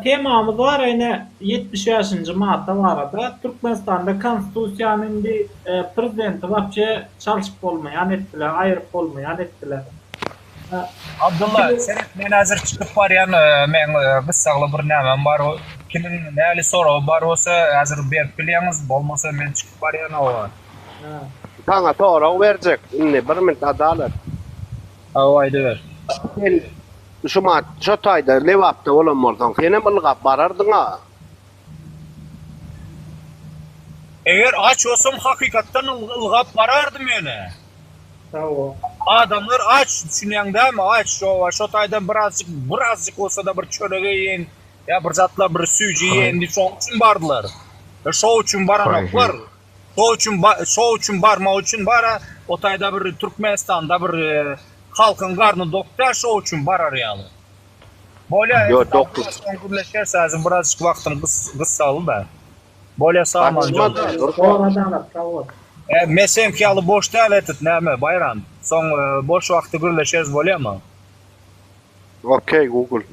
temamyz bar ine 75-nji madda barada. Türkmenistanda konstitusiýany indi prezidenti wapşe çalşyp bolmaýan etdiler, aýyryp bolmaýan etdiler. Abdylla, seret men häzir çykyp barýan, meň gyssagly bir nämem bar. Kimiň näli soragy bar bolsa häzir berip bilýäňiz, bolmasa men çykyp barýan oba. Saňa sorag berjek indi bir minut Adalat. Hawa aýdyber. Sen şumat şo taýda Lebapda bolan bolsaň senem ylgap barardyňa. Eger aç bolsam hakykatdan ylgap barardym ýöne. Hawa. Adamlar aç düşünýäň dämi aç şo şo taýdan birazjyk birazjyk bolsada bir çörek iýeýin ýa bir zatlar bir süýji iýeýin diýip şoň üçin bardylar. Şo üçin baranoklar. Şo üçin şo üçin barmak üçin bara o taýda bir Türkmenistanda bir halkyň garny dok däl şo üçin barar ýaly. Bolýa Ýo dokuz. Soň gürleşeris häzir birazjyk wagtym gyssaly-da. Bolýa sag boluň. Sag Adalat sag bol. E, men seňki ýaly boş däl etit näme Baýram. Soň boş wagty gürleşeris bolýamy? Okey Google.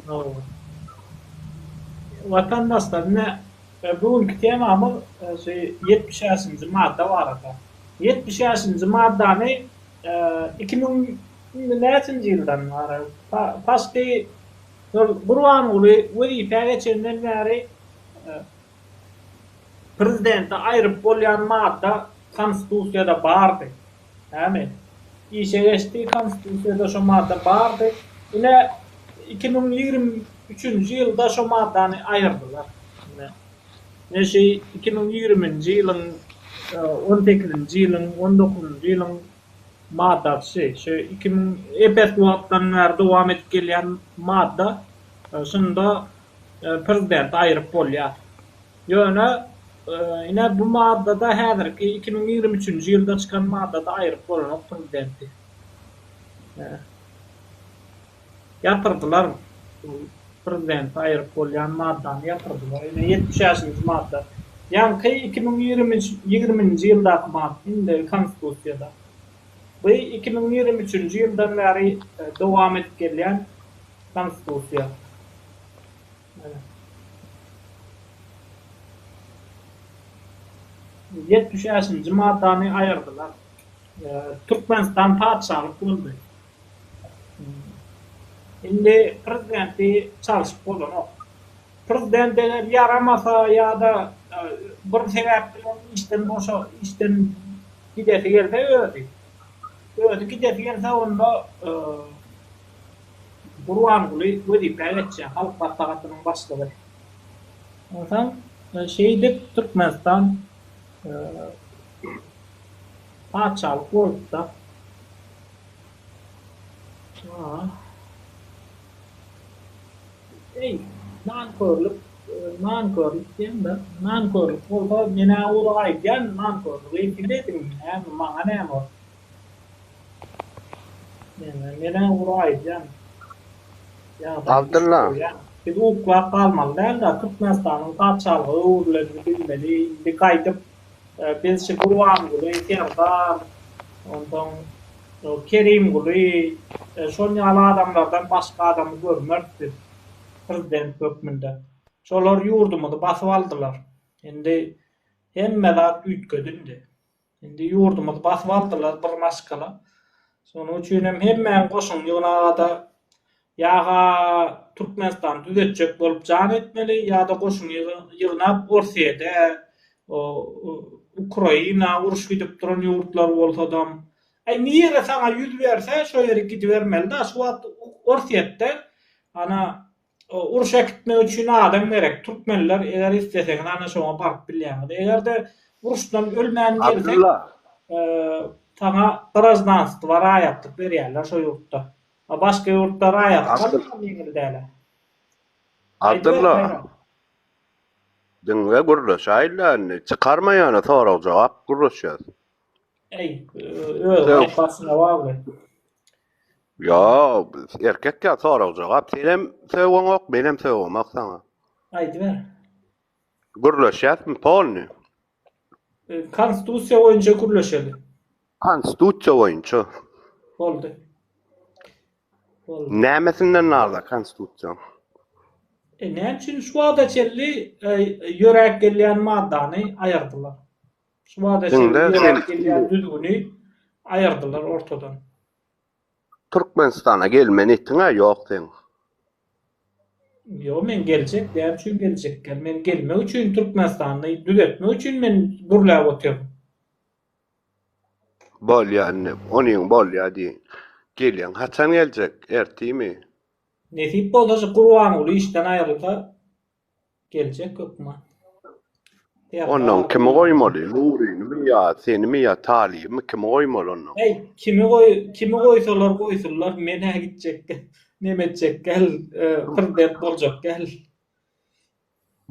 Watandaşlar ine. Bu günki temamyz şu 75-nji madda barada. 75-nji maddany 2000 indi näçinji ýyldan bäri paşti şol Gurbanguly wezipä geçenden bäri prezidenti aýryp bolýan madda konstitusiýada bardy. Näme? Işe geçdi, konstitusiýada şo madda bardy. Ine, 2023-nji ýylda şo maddany aýyrdylar. Ine, ine şu 2020-nji ýylyň, 18-nji ýylyň, 19-njy ýylyň maddasy şu. Şu 2000 ep-esli wagtdan bäri dowam edip gelýän madda. Şunda prezidenti aýryp bolýar. Ýöne, ine, bu maddada häzirki 2023-nji ýylda çykan maddada aýryp bolanok prezidenti. Ýatyrdylar. Prezidenti aýryp bolýan maddany ýatyrdylar. Ine, 75-nji madda. Ýaňky 2020-nji ýyldaky madda, indi Konstitusiýada. Bu 2023-nji ýyldan bäri dowam edip gelýän Konstitusiýa. 75-nji maddany aýyrdylar. Türkmenistan patyşalyk boldy. Indi prezidenti çalşyp bolanok. Prezident eger ýaramasa ýa-da bir sebäp bilen işden boşa, işden gidesi gelse özi, özi gidesi gelse onda Gurbanguly wezipä geçýär, Halk Maslahatynyň başlygy. Onsoň şeýdip Türkmenistan patyşalyk bolupda. Eý, nankörlük, nankörlük diýeňde, nankörlük bolsa men-ä ugra gaýdýan, nankörlügi siz ediň, näme, maňa näme ol. Men-ä ugra aýdýan. Abdylla. Biz uklap galmaly däl-de, Türkmenistanyň patyşalyga öwrülenini bilmeli. Indi gaýdyp biz şu Gurbanguly, Serdar, onsoň Kerimguly, şol ýaly adamlardan başga adamy görmeris biz prezident hökmünde. Şolar ýurdumyzy basyp aldylar. Indi hemme zat üýtgedi indi. Indi ýurdumyzy basyp aldylar bir maşgala. Şonuň üçin hem hemmäň goşuny ýygnagada ýa-ha Türkmenistany düzetjek bolup jan etmeli ýa-da goşuny ýygnap Orsýede, Ukraina uruş gidip duran ýurtlar bolsadam. Aý nire saňa ýüz berse şo ýere gidibermeli-da. Şu wagt Orsýetde ana Uruş äkitmek üçin adam gerek. Türkmenler eger isleseňiz ana şoňa baryp bilýäňiz. Egerde uruşdan ölmän gelseň saňa graždanstwa raýatlyk berýärler şo ýurtda. A başga ýurtda raýatlyk almak ýeňil dälä. Abdylla. Diňle gürleşäýinle indi. Çykarma ýöne sorag jogap gürleşýäs. Eý, özüň aýt başyna bagly. Ýo, erkek ýa sorag jogap. Senem söweňok, menem söwemok saňa. Aýdyber. Gürleşýäsmi polny? Konstitusiýa boýunça gürleşeli. Konstitusiýa boýunça. Boldy. Boldy. Nämesinden narda konstitusiýaň? E, näme üçin şu wagta çenli ýöräp gelýän maddany aýyrdylar? Şu wagta çenli ýöräp gelýän düzgüni aýyrdylar ortadan. Türkmenistana gelme netiň-ä ýok seň. Ýok men geljek, näme üçin geljekkä? Men gelmek üçin Türkmenistany düzetmek üçin men gürläp otyryn. Bolýa indi, onyň bolýa diý. Gelýäň haçan geljek, ertimi? Nesip bolsa şu Gurbanguly işden aýrylsa Geljek hökman. Ondan kimi goýmaly? Nurynymy ýa senimi ýa Talybymy kimi goýmaly ondan? Eý, kimi goý, kimi goýsalar goýsunlar, men-ä gitjek, neme etjek däl, prezident boljak däl.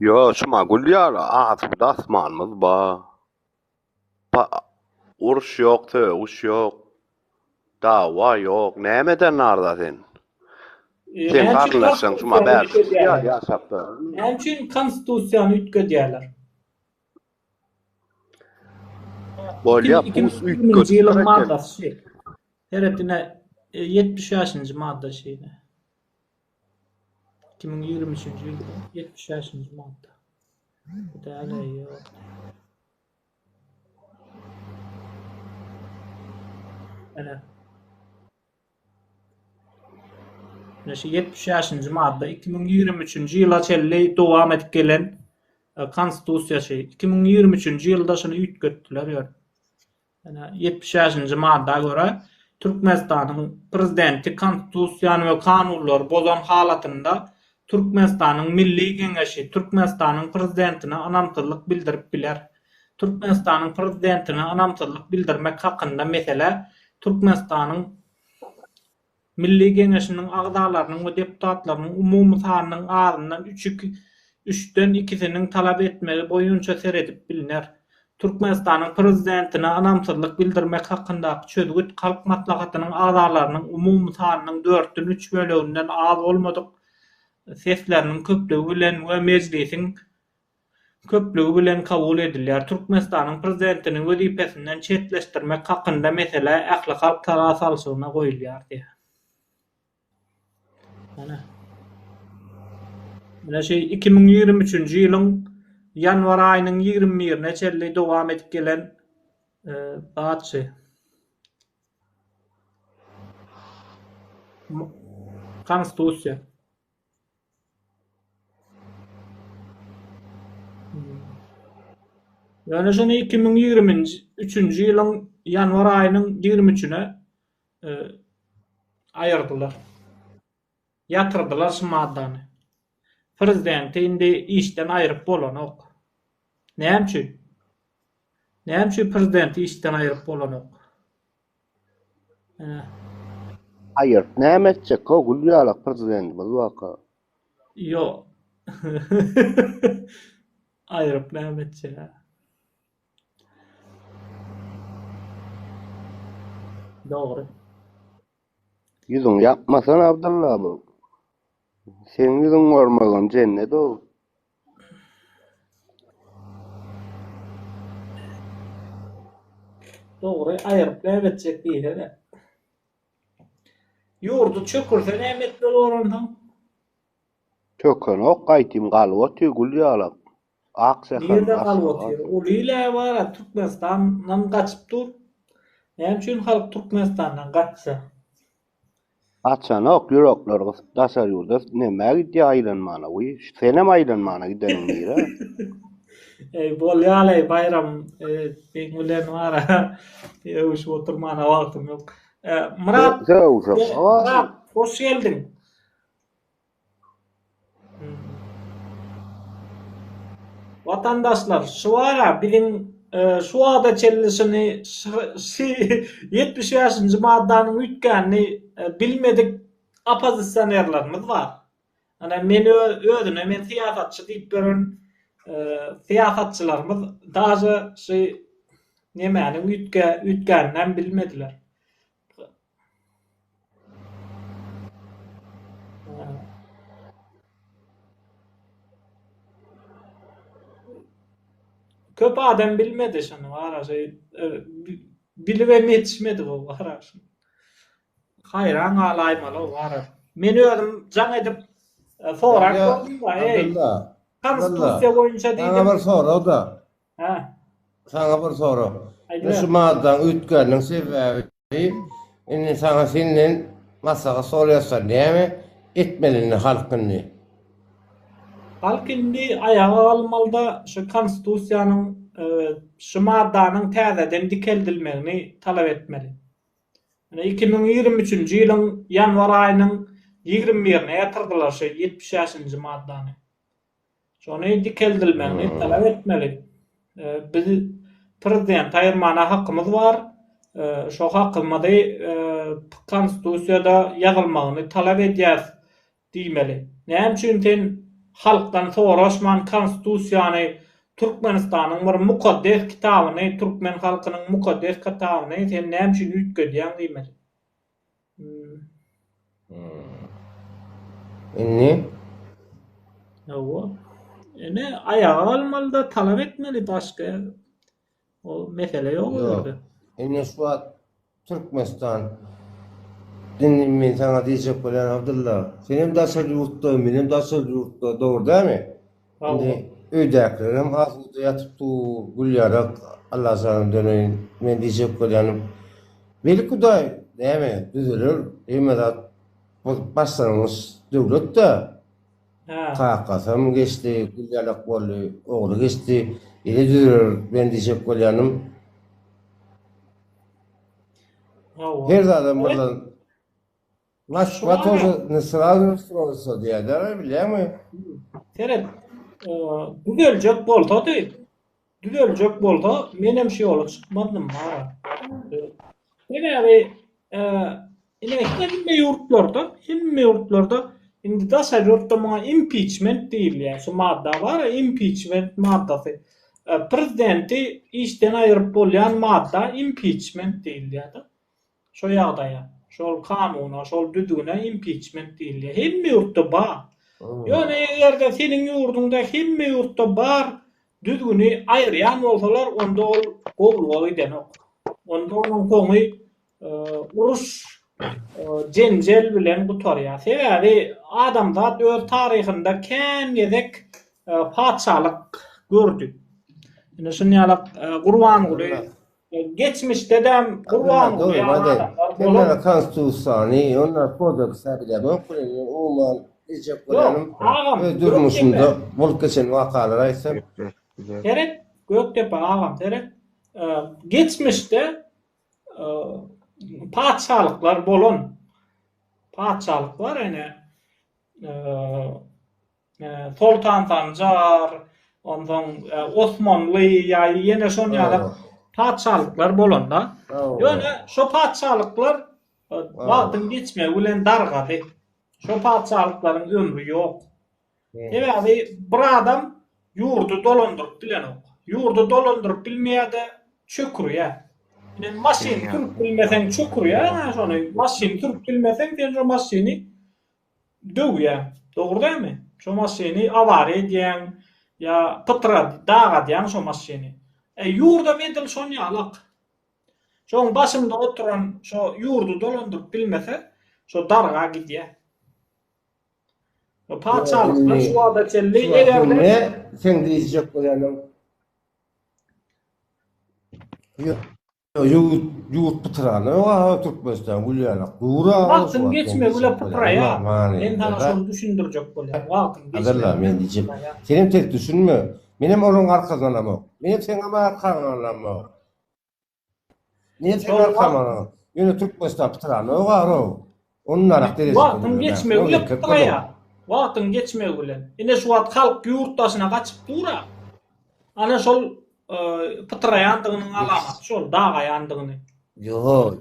Ýo, Şumagül ýaly asuda asmanymyz bar. Uruş ýok, sögüş ýok, dawa ýok. Nämeden narda sen? Seň garyndaşlaň şuma bärde ýaly ýaşapdyr. Näme üçin konstitusiýany üýtgedýärler? Bolýa, pus üýtgedipdir eken. Seret ine 75-nji madda şeýle. 2023-nji ýylda 75-nji madda. Bu däl-eý, ýok. Ene. Ine şu 75-nji madda 2023-nji ýyla çenli dowam edip gelen e, konstitusiýasy. 2023-nji ýylda şuny üýtgetdiler ýör. Ine 75-nji madda görä Türkmenistanyň prezidenti konstitusiýany we kanunlary bozan halatynda Türkmenistanyň Milli Geňeşi Türkmenistanyň prezidentine ynamsyzlyk bildirip biler. Türkmenistanyň Prezidentine ynamsyzlyk bildirmek hakynda mesele Türkmenistanyň Milli Geňeşiniň agzalarynyň we deputatlarynyň umumy sanynyň azyndan üçden ikisiniň talap etmegi boýunça seredip bilner. Türkmenistanyň Prezidentine ynamsyzlyk bildirmek hakyndaky çözgüt Halk Maslahatynyň agzalarynyň umumy sanynyň dörtden üç böleginden az bolmadyk sesleriniň köplügi bilen we Mejlisiň köplügi bilen kabul edilýär. Türkmenistanyň Prezidentini wezipesinden çetleşdirmek hakynda mesele ählihalk sala salşygyna goýulýar diýýär. Ene. Ine şu 2023-nji ýylyň ýanwar aýynyň 21-ine çenli dowam edip gelen e, zat şu. Konstitusiýa. Ýöne şuny 2023-nji ýylyň ýanwar aýynyň 23-üne e, aýyrdylar. Ýatyrdylar şu maddany. Prezidenti indi işden aýryp bolanok. Näme üçin? Näme üçin prezidenti işden aýryp bolanok? Aýyryp näme etjek ho gül ýalak prezidentimiz barka. Ýo. Aýyryp näme etjek a. Dogry. Ýüzüňi ýapmasana Abdylla bu. Seň ýüzüňi görmegem jennet ow. Dogry aýyryp näme etjek diýsene. Ýurdy çökürse näme etmeli bor onsoň? Çökenok gaýtym galyp otyr gül ýalak. Ak şäheriň Nirde galyp başlygy otyr? Uly ile bar Türkmenistandan gaçyp dur. Näme üçin halk Türkmenistandan gaçsa? Gaçanok ýürekleri gysyp daşary ýurda nämä gidýä aýlanmana wiý senem aýlanmana gideniň nirä. Eý bolýaleý Baýram seň bilen bara öwüşip oturmana wagtym ýok. Myrat Myrat hoş geldiň. Watandaşlar, şu ara biziň e, şu wagta çenli şuny şu 75-nji maddanyň üýtgänini e, bilmedik oppozisionerlerimiz bar. Ana men özüne men syýasatçy diýip ýören e, syýasatçylarymyz daže şu nemäniň üýtge üýtgänini hem bilmediler. Köp adam bilmedi şuny wara şeý e, bilibem ýetişmedi bu wara şuny. Haýran galaýmaly wara. Men özüm jaň edip e, sorap gördüm da, eý. Konstitusiýa boýunça diýdim. Saňa bir sorag-da. Hä. Saňa bir sorag. Şu maddaň üýtgäniniň sebäbi indi saňa senden maslahat soraýaslar näme etmeli indi halk indi? Halk indi aýaga galmalyda şu konstitusiýanyň şu maddanyň täzeden dikeldilmegini talap etmeli. Ine 2023-nji ýylyň ýanwar aýynyň 21-ine ýatyrdylar şu 75-nji maddany. Şony dikeldilmegini talap etmeli. Biz prezidenti aýyrmana hakymyz bar. Şo hakymyzy konstitusiýada ýazylmagyny talap edýäs diýmeli. Näme üçin sen halkdan soraşman konstitusiýany Türkmenistanyň bir mukaddes kitabyny türkmen halkynyň mukaddes kitabyny sen näme üçin üýtgedýäň diýmeli. Indi? Hawa. Ine, aýaga galmaly-da, talap etmeli başga. O mesele ýok o ýerde. Indi şu wagt Türkmenistan Indi men saňa diýjek bolýan Abdylla, senem daşary ýurtda, menem daşary ýurtda, dogry dälmi? Indi Hawa. Öýdäkilerem asuda ýatyp dur, gül ýalak, Alla jana döneýin. Men diýjek bolýanym, Belki Hudaý, näme, düzeler, hemme zat bu başlangyç döwlet-dä. Kakasam geçdi, gül ýalak boldy, ogly geçdi, ýene düzeler, men diýjek bolýanym, her zadam birden Moskwa тоже ne srazu stroýsa diýýärler, bilýäňmi? Seret, düzeljek bolsady, düzeljek bolsa, menem şu ýola çykmazdym aga. Sebäbi ine hemme ýurtlarda, hemme ýurtlarda indi daşary ýurtda muňa impiçment diýilýär. Şu madda bar, impiçment maddasy. Prezidenti işden aýyryp bolýan madda impiçment diýilýär-de. Şo ýagdaýa, şol kanuna, şol düzgüne impiçment diýilýär. Hemme ýurtda bar. Ýöne eger-de seniň ýurduňda hemme ýurtda bar düzgüni aýyrýan bolsalar, onda ol gowulyga gidenok. Onda onuň soňy uruş, jenjel bilen gutarýar. Sebäbi adamzat öz taryhynda kän gezek patyşalyk gördi. Ine şuny ýalak Gurbanguly Geçmişdedem Gurbanguly ýaly adamlar bolan. Sen konstitusiýany, onda kodeksi bilemok, umuman diýjek bolýanym, öz durmuşymda bolup geçen wakalary aýtsam. Seret, Gökdepe agam, seret. Geçmişde patyşalyklar bolan. Patyşalyklar ene Soltan Sanjar, onsoň Osmanly ýa ýene şon ýaly patyşalyklar bolanda, ýöne şo patyşalyklar wagtyň geçmegi bilen dargady. Şo patyşalyklaryň ömri ýok. Sebäbi bir adam ýurdy dolandyryp bilenok. Ýurdy dolandyryp bilmeýär-de çökürýär. Ine maşyn sürüp bilmeseň çökürýär, şony maşyn sürüp bilmeseň sen şo maşyny Döwýäň. Dogry dälmi? Şo maşyny awariýa edýäň ýa pytrat, dagadýaň şo maşyny. E, ýurdam edil şon ýalak. Şoň başynda oturan şo ýurdy dolandyryp bilmese, şo darga gidýär. Patyşalyklar şu wagta çenli eger-de Seň diýjek bolýanyň Ýok. Ýurt ýurt pytrana ýok aga Türkmenistan gül ýalak dur aga. Wagtyň geçmegi bilen pytraýar. Men saňa şony düşündirjek bolýan. Wagtyň geçmegi bilen men diýjek. Senem ters düşünme. Menem olaň arkasyndan alamok. Menem seňem arkaňdan alamok. Men seň arkaňdan alamok. Ýöne Türkmenistan pytrana ýok aga. Ondan derejede. Wagtyň geçmegi bilen pytraýar. Wagtyň geçmegi bilen. Ine şu wagt halk ýurt daşyna gaçyp dur-a. Ana şol pytraýandygynyň alamaty şol, dagaýandygyny. Ýok.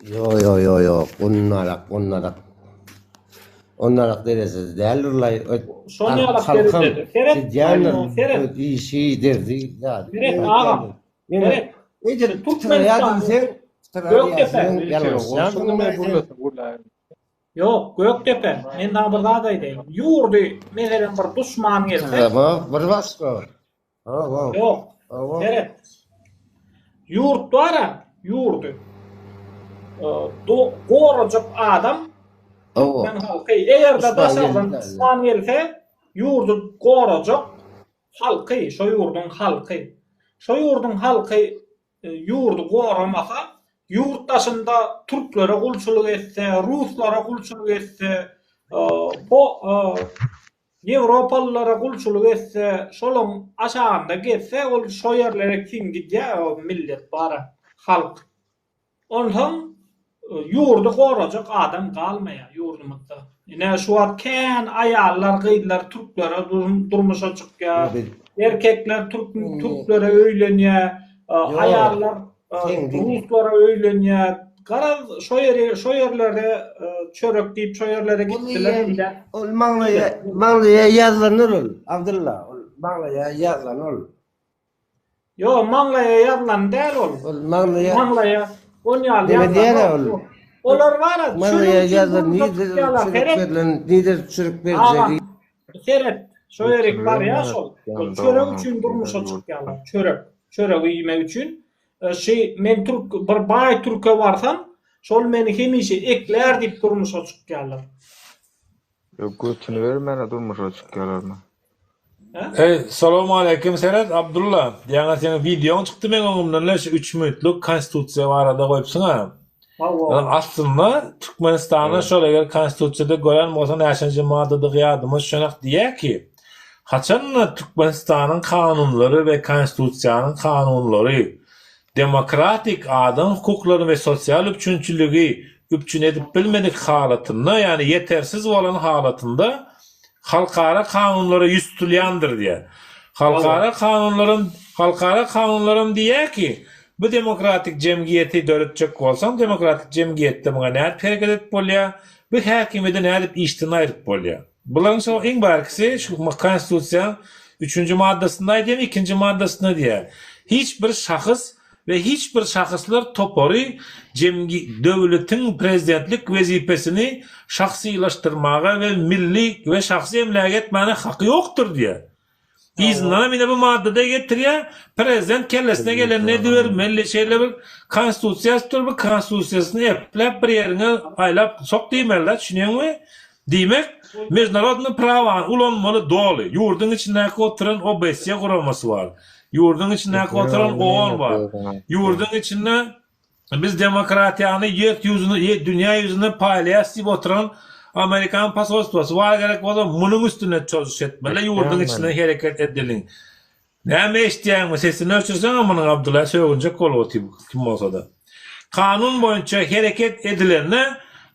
Ýo ýo ýo ýo, ondarak, ondarak. Ondarak derejede däldir-laý. Şon ýalak derejede. Seret, seret. Işi, derdi, zady. Seret agam. Seret. Edil pytraýar diýseň, pytraýar diýseň, ýalňyşýarsyň. Ýok, Gökdepe, men saňa bir zat aýdaýyn. Ýurdy, meselem, bir duşman gelse. Pytrama bir başga. Hawa. Ýok. Seret. Ýurt bar-a, ýurdy. Gorajak adam türkmen halky. Eger-de daşardan duşman gelse, ýurdy gorajak halky, şo ýurduň halky. Şo ýurduň halky ýurdy goramasa, ýurt daşynda türklere gulçulyk etse, ruslara gulçulyk etse, po ýewropalylara gulçulyk etse, şolaň aşagynda gezse, ol şo ýerlere kim gidýär, o millet bar-a, halk. Onsoň ýurdy gorajak adam galmaýar ýurdumyzda. Ine şu wagt kän aýallar, gyzlar türklere durmuşa çykýar. Erkekler türklere öýlenýär. Aýallar ruslara öýlenýär. Garaz şo ýeri şo ýerlere çörek diýip şo ýerlere gitdiler diýýär. Ol maňlaýa maňlaýa ýazylandyr ol Abdylla ol maňlaýa ýazylan ol. Ýok, maňlaýa ýazylan däl ol. Ol maňlaýa Maňlaýa on ýaly Neme diýýär ol? Olar bar-a, Maňlaýa ýazylan nirde çörek berlen, nirde çörek berjegi. Seret, şo ýerik barýa şol. Ol çörek üçin durmuşa çykýarlar, çörek. Çöregi iýmek üçin. Şi men türk bir baý türke barsam, şol meni hemişe eklär diýip durmuşa çykýarlar. Ýok götüni bermäne durmuşa çykýalarmy. Eý salowmaleýkim seret Abdulla ýaňa seň wideoň çykdy meň öňümden le şu üç minutlyk konstitusiýa barada goýupsyňa. Aslynda Türkmenistanda şol eger konstitusiýada gören bolsaň näçenji maddadygy ýadyma düşenak diýýär ki haçanda Türkmenistanyň kanunlary we konstitusiýanyň kanunlary demokratik adam hukuklaryny we sosial üpjünçiligi üpjün edip bilmedik halatynda, ýagny ýetersiz bolan halatynda halkara kanunlara ýüz tutulýandyr diýýär. Halkara kanunlaram halkara kanunlaram diýýär ki, bu demokratik jemgyýeti döretjek bolsaň, demokratik jemgyýetde muňa nädip hereket edip bolýar, bu häkimiýeti nädip işden aýryp bolýar. Bularyň şo iň bärkisi şu konstitusiýaň üçünji maddasynda aýdýar, ikinji maddasynda diýýär. Hiç bir şahs we hiç bir şahslar topary jemgy döwletiň prezidentlik wezipesini şahsylaşdyrmaga we milli we şahsy emlägi etmäne haky ýokdur diýýär. Yzyndanam ine bu maddada getirýär, prezident kellesine gelenini edibermeli, şeýle bir konstitusiýa ýazypdyr, bu konstitusiýasyny epläp bir ýeriňe aýlap sok diýmeli-dä, düşünýäňmi? Diýmek, mežnarodnyý prawany ulanmaly doly. Ýurduň içindäki oturan OBSE guramasy bar. Ýurduň içindäki oturan OON bar. Ýurduň içinde Biz demokratiýany ýer ýüzüne, dünýä ýüzüne paýlaýas diýip oturan Amerikan posolstwosy bar gerek bolsa munuň üstünde çozuş etmeli ýurduň içinde hereket edeliň. Näme eşitýäňmi sesini öçürseňe munuň Abdylla sögünjek bolup otyr kim bolsada. Kanun boýunça hereket edilende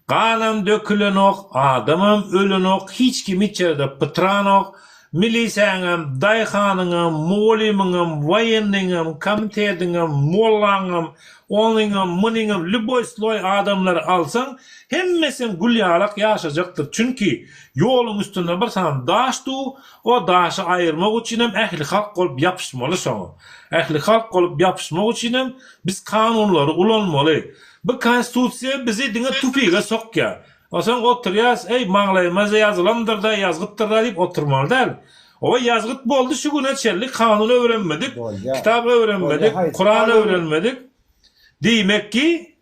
ganam dökülenok adamam ölenok hiç kim hiç ýerde pytranok Milisäňem, daýhanyňam, mugallymyňam, woýennyňam, komitetiňem, mollaňam, onyňam, munyňam, lýuboý sloý adamlary alsaň, hemmesem gül ýalak ýaşajakdyr. Çünki, ýoluň üstünde bir sany daş dur, o daşy aýyrmak üçinem ähli halk bolup ýapyşmaly şoňa. Ähli halk bolup ýapyşmak üçinem biz kanunlary ulanmaly. Bu konstitusiýa bizi diňe tupige sokýar. Onsoň oturýas, eý, maňlaýymyza ýazylandyr-da, ýazgytdyr-da diýip oturmaly däl. Oý, ýazgyt boldy şu güne çenli kanun öwrenmedik, kitap öwrenmedik, Kuran öwrenmedik. Diýmek ki,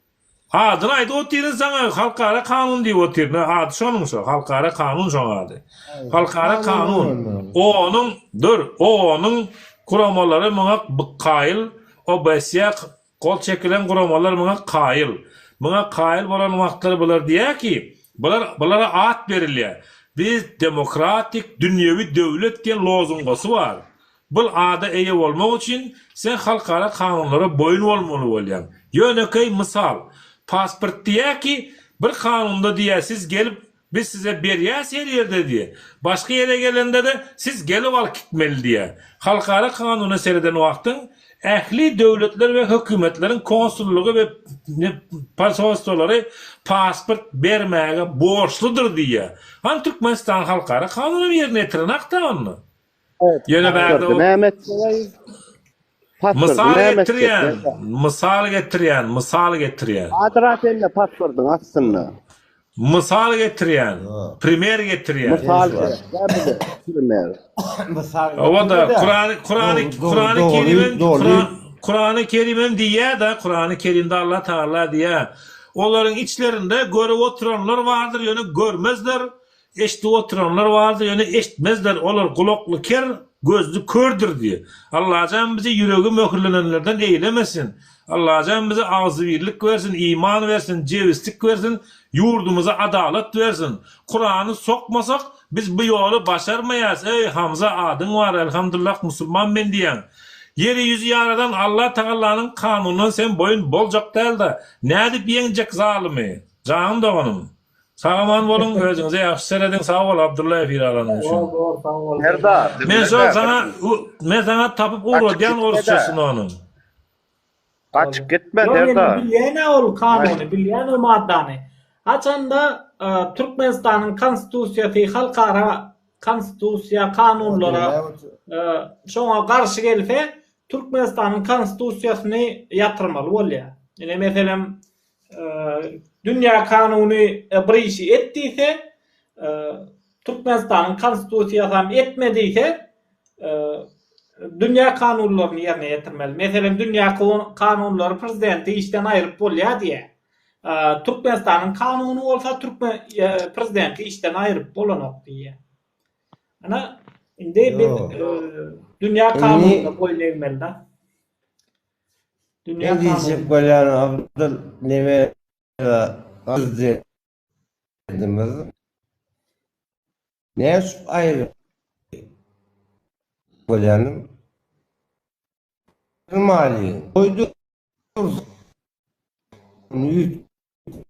adyny aýdyp otyryn saňa, halkara kanun diýip otyryn. Ady şonuň şo, halkara kanun şoň ady. Halkara kanun. OON-yň, dur, OON-yň guramalary muňa kaýyl, OBSE Gol çekilen guramalar muňa kaýyl. Muňa kaýyl bolan wagtlary bular diýýär ki, bular bulara at berilýär. Biz demokratik dünýewi döwlet diýen lozungasy bar. Bul ada eýe bolmak üçin sen halkara kanunlara boýun bolmaly bolýaň. Ýönekeý mysal, pasport diýýär ki, bir kanunda diýýär siz gelip Biz size berýäs her ýerde diýe. Başga ýere gelende-de siz gelip alyp gitmeli diýe. Halkara kanuna sereden wagtyň ähli döwletler we hökümetleriň konsullygy we posolstwolary pasport bermäge borçludyr diýýä. Hany Türkmenistan halkara kanunam ýerine ýetirenakda onda. Ýöne bärde o Näme etjek? Mysal getirýän, mysal getirýän, mysal getirýän. Adyra sende pasportyň aslynda. Mysal getirýän, primer getirýän. Mysal gerek däl bize, primer. Mysal Hawa-da, Kurany, Kurany, Kurany Kerimem, Kurany Kerimem diýýär-de, Kurany Kerimde Allah Tagala diýýär. Olaryň içlerinde görüp oturanlar bardyr, ýöne görmezler. Eşidip oturanlar bardyr, ýöne eşitmezler, olar gulakly ker, gözli kördür diýýär. Allajan bizi ýüregi möhürlenenlerden eýlemesin. Allajan bize agzybirlik bersin, iman bersin, jebislik bersin, ýurdumyza adalat bersin. Kurany sokmasak, biz bu ýoly başarmaýas, eý, Hamza adyň bar, elhamdullah musulman men diýýäň. Ýeri ýüzi ýaradan Allah Tagallanyň kanunyndan sen boýun boljak däl-de, nädip ýeňjek zalymy? Janym doganym. Sag-aman boluň özüňize ýagşy serediň sag bol Abdylla efir alanyň üçin. Bor bor sag bol. Serdar. Men şol saňa men saňa tapyp ugradýan orsçasyny onuň. Gaçyp gitme Ýok indi Serdar. bilýän-ä ol kanuny, bilýän o maddany. Haçanda Türkmenistanyň konstitusiýasy halkara konstitusiýa kanunlara şoňa garşy gelse, Türkmenistanyň konstitusiýasyny ýatyrmaly bolýar. Ine meselem Dünýä kanuny bir işi et diýse, Türkmenistanyň konstitusiýasam etme diýse, dünýä kanunlaryny ýerine ýetirmeli. Meselem, dünýä kanunlary prezidenti işden aýryp bolýar diýýär. Türkmenistanyň kanuny bolsa türkmen prezidenti işden aýryp bolanok diýýär. Ana indi biz dünýä kanunyna boýun egmeli-de. Dünýä kanuny. Diýjek bolýan Abdyl neme prezidentimiz näme üçin aýry bolýanym Maly goýdy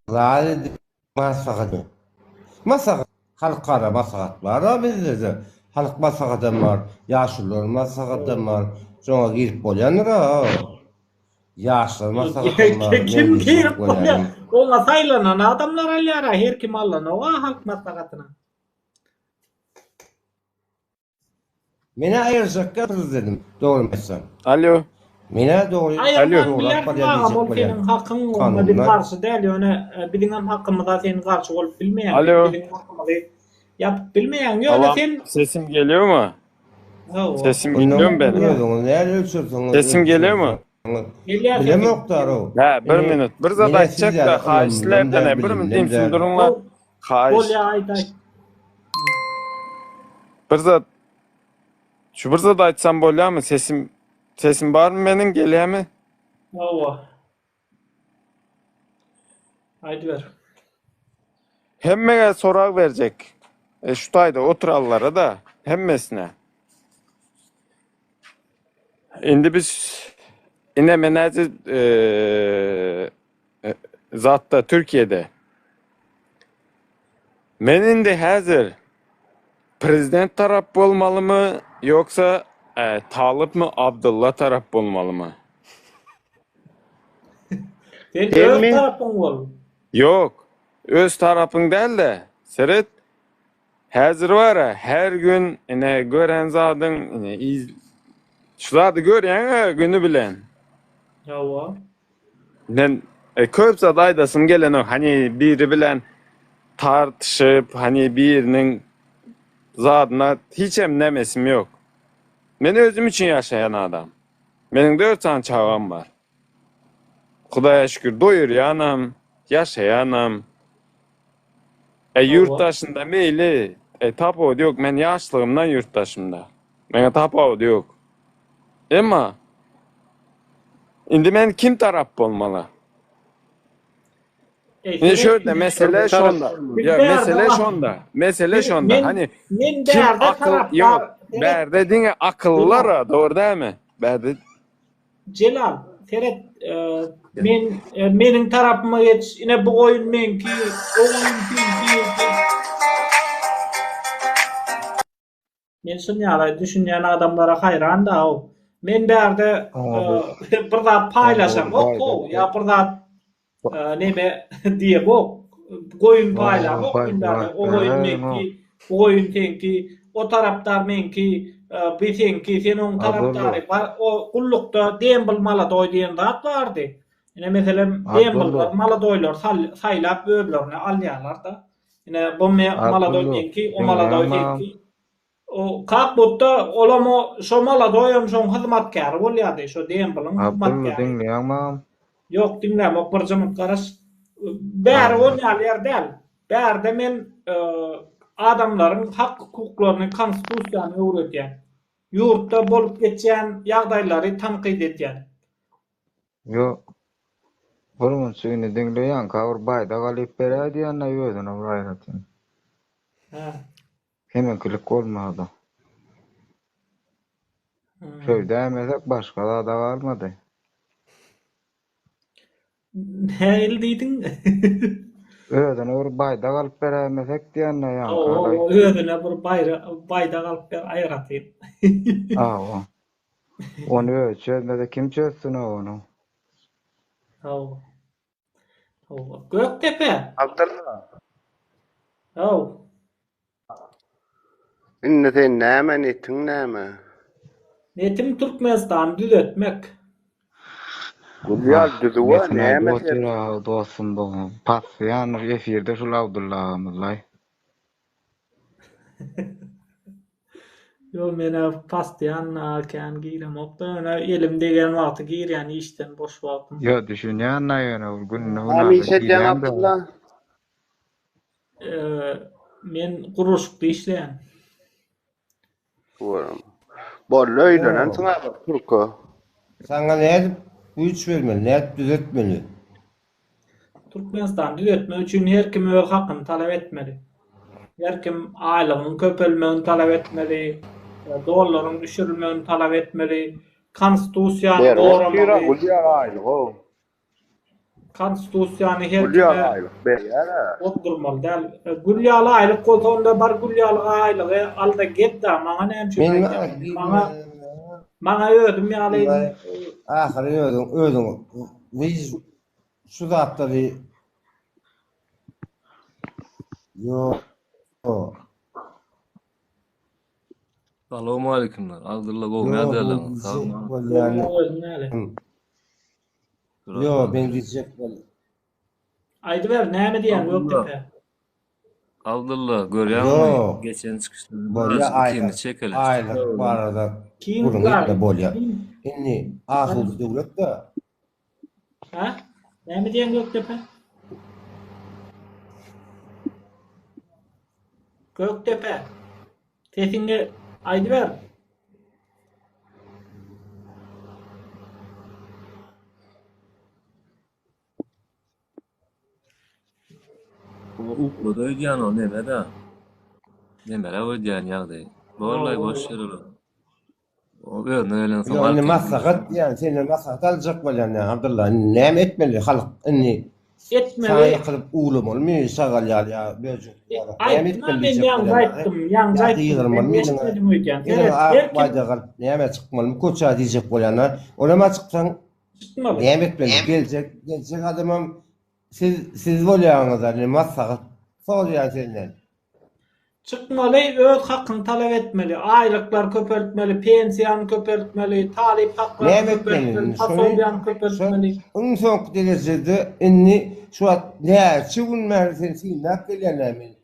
Zat edip maslahat. Maslahat halkara maslahat bar-a bizde-de. Halk maslahatam bar, ýaşulular maslahatam bar. Şoňa girip bolýandyr-a. Ýaşlar maslahatam bar. Kim girip bolýar? Oňa saýlanan adamlar alýar-a, her kim allanok-a halk maslahatyna. Menä aýyrjakka prezident dogrymy aýtsam. Alo. Menä dogry Aýyrman bilersiň agam ol seniň hakyň oňa biz garşy däl ýöne biziňem hakymyza sen garşy bolup bilmeýäň Alo. biziň hakymyzy ýapyp bilmeýäň ýöne sen Sesim gelýärmi? Sesim gelýärmi benim? Özüňiz näle ölçersiňiz? Sesim gelýärmi? Gelýär sesim. Bilemok daro. Hä, bir minut. Bir zat aýtjak-da, haýyş sizlerden, bir minut ümsüm duruň-la. Haýyş. Bolýa aýt aýt. Bir zat Şu bir zat aýtsam bolýamy? Sesim sesim barmy meniň gelýämi? Hawa. Aýdyber. Hemmege sorag berjek. E, şu taýda oturanlara da hemmesine. Indi biz ine men näce e, zatda Türkiýede. Men indi häzir prezident tarap bolmalymy ýoksa e, Talypmy Abdylla tarap bolmalymy? Sen öz tarapyň bol. Ýok, öz tarapyň däl-de, seret, Häzir bar-a, her gün ine gören zadyň, ine iz şu zady görýäň-ä güni bilen. Hawa. Men e, köp zat aýdasym gelenok. Hani biri bilen tartyşyp, hani biriniň zadyna hiçem nemesim ýok. Men özüm üçin ýaşaýan adam. Meniň dört sany çagam bar. Hudaýa şükür doýurýanam, ýaşaýanam. E ýurt daşynda meýli, e tapawudy ýok, men ýaşlygymdan ýurt daşymda. Meňe tapawudy ýok. Emma indi men kim tarap bolmaly? Indi şu ýerde mesele şonda. Ýa mesele şonda. Mesele şonda. Hani kim akyl ýok. Bärde diňe akyllylar dogry dälmi? Bärde Jelal, seret, men meniň tarapyma geç, ine bu goýun meňki, o goýun seňki. Men şun ýaly düşünýän adamlara haýran-da-ow. Men bärde bir zat paýlaşamok-ow, ýa bir zat Neme diýemok, goýun paýlamok men bärde, o goýun meňki, bu goýun seňki, o tarapdar meňki, bi seňki, sen oň tarapdary. O gullukda dembl maladoý diýen zat bardy. Ine meselem dembllar maladoýlary saýlap özlerine alýarlar-da. Ine bu maladoý meňki, o maladoý seňki. O kak budda olam o şo molodoýam şoň hyzmatkäri bolýady, şo dembiliň Abdylla hyzmatkäri. diňleýäňmi agam? Ýok diňlämok birje minut garaş. Bäri ol ýaly ýer däl. Bärde men adamlaryň hak hukuklaryny konstitusiýany öwredýän. Ýurtda bolup geçýän ýagdaýlary tankyt edýän. Ýok. Bir munça indi diňleýänka bir baýdak alyp beräý diýende özüne bir aýratyn. Hä. Hemekilik bolmady. Söwdäýmesek başga zada galmady. Nähili diýdiň? Özüne bir baýdak alyp beräýmesek diýende ýaňky. Hawa, özüne bir baýdak alyp ber aýratyn. Hawa. Ony özi çözmese kim çözsün-ow ony. Hawa. Hawa. Gökdepe. Abdylla. Haw. Indi sen näme netiň näme? Netim Türkmenistany düzetmek. Gülýar düzüwa näme sen? Dostum bu pasýan efirde şul Abdylla agamyzlaý. Ýok menä postoýanno kän giremokda ýöne elim degen wagty girýän işden boş wagtym. Ýok düşünýän-dä ýöne ol günde Näme iş günaşa edýäň girýän-dä. Abdylla? Men gurluşykda işleýän. Görüm. Boldy öýlenensiň a bir türke. Saňa nädip güýç bermeli, nädip düzetmeli? Türkmenistany düzetmek üçin her kim öz hakyny talap etmeli. Her kim aýlygynyň köpelmegini talap etmeli, dollaryň düşürilmegini talap etmeli, konstitusiýany Berip otyr-a goramaly. gül ýaly aýlyg-ow. Konstitusiýany her Gül ýaly kime aýlyk berýär-ä. bozdurmaly däl. Gül ýaly aýlyk bolsa onda bar gül ýaly aýlygy al-da gez-da, maňa näme üçin Men aýdýaň? Maňa maňa özüm ýaly Ahyry özüň özüň wiž şu zatlary Ýok. Salowmaleýkimler. Abdylla gowy Ýok, näderleňiz? men Sag diýjek boluň. bolýan. Özüň näle? Ýok, men diýjek bol. Aýdyber, näme diýýäň Abdylla. Gökdepe? Abdylla, görýäňmi? Ýok. Geçen çykyşda Bolýa birazajyk aýlyk, ikimiz çekeleşdik. aýlyk barada Kim gürrüň bar? etme bolýa. Kim? Indi asuda döwlet-de. Hä? Näme diýýäň Gökdepe? Gökdepe. Sesiňi aýdyber. O uklada öýdýän o neme-de. Nemeräk öýdýän ýagdaý. Borlaý boş ýer olar. O özüne gelensoň Ýok, indi arkaýyn maslahat diýýän, senden maslahat aljak bolýan ýa Abdylla, indi näme etmeli halk indi saňa Etmeli. ýykylyp uwlamalymy şagal ýaly ýa böjek ýaly näme Aýtdym-a etmeli men diýjek ýaňy bolýan aýtdym, ýaňy ýa aýtdym, sen gygyrmalymy iliňe, eşitmediň öýdýän. iliňe Seret, ak her kim baýdak alyp näme çykmalymy köçä diýjek bolýan-a, onam-a çyksaň çykmaly. näme etmeli, geljek geljek adamam siz siz bolýaňyz-a indi maslahat soraýan senden. Çykmaly, öz hakyny talap etmeli, aýlyklar köpeltmeli, pensiýany köpeltmeli, talyp haklaryny Näme etmeli köpeltmeli, indi şony posobiýany şo köpeltmeli. iň soňky derejede indi şu wagt näçe gün bäri seni synlap gelýän-ä men.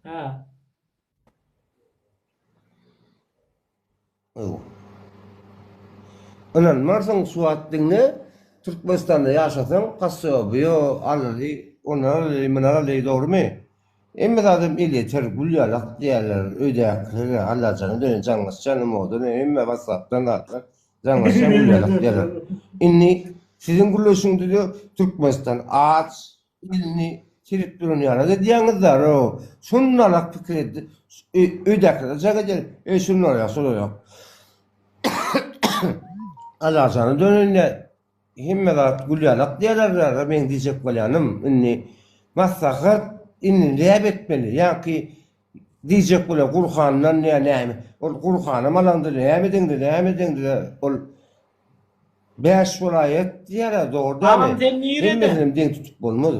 Hä. Ynanmarsyň şu wagt diňle Türkmenistanda ýaşasaň posobiýa alaly ony alaly muny alaly dogrymy? Hemme zadam elýeter gül ýalak diýýärler öýdäkilere Allajana dönen jaňlaşýan imodan hemme watsapdan zatlar jaňlaşýan gül ýalak diýýärler. Indi siziň gürleşiňizde Türkmenistan aç Elini serip duran ýaly edýäňiz-dä, row. Şundanrak pikir edip, öýdäkilere jaň edýän, Eý, şunlar ýok, şular ýok. Alajana dönende hemme zat gül ýalak diýerler-dä, meň diýjek bolýanym, indi maslahat, indi näme etmeli? Ýaňky diýjek bolýan Gurhandan ýa näme, ol Gurhanam alaňda näme edeňde, näme edeňde, ol Bäş welaýat diýýär-ä, dogry dälmi? Agam sen nireden? Hemmesinem deň tutup bolmaz.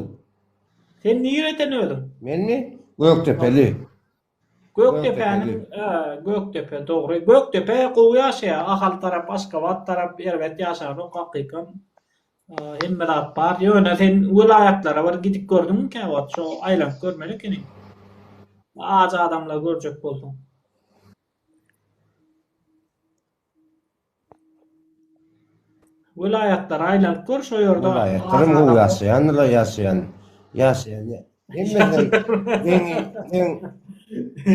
Sen nireden özüň? Menmi? Gökdepeli. Gökdepäniň, Gökdepe dogry. Gökdepe gowy ýaşaýar. Ahal tarap, Aşgabat tarap erbet ýaşanok hakykam. Hemme zat bar. Ýöne sen welaýatlara bir gidip gördüňmi käwagt? Şo aýlanyp görmeli ekeniň. Aç adamlary görjek bolsaň. Welaýatlara aýlanyp gör şo ýerde. Welaýatlaram gowy ýaşaýandylar ýaşaýan ýaşaýan hemmesem deňi deň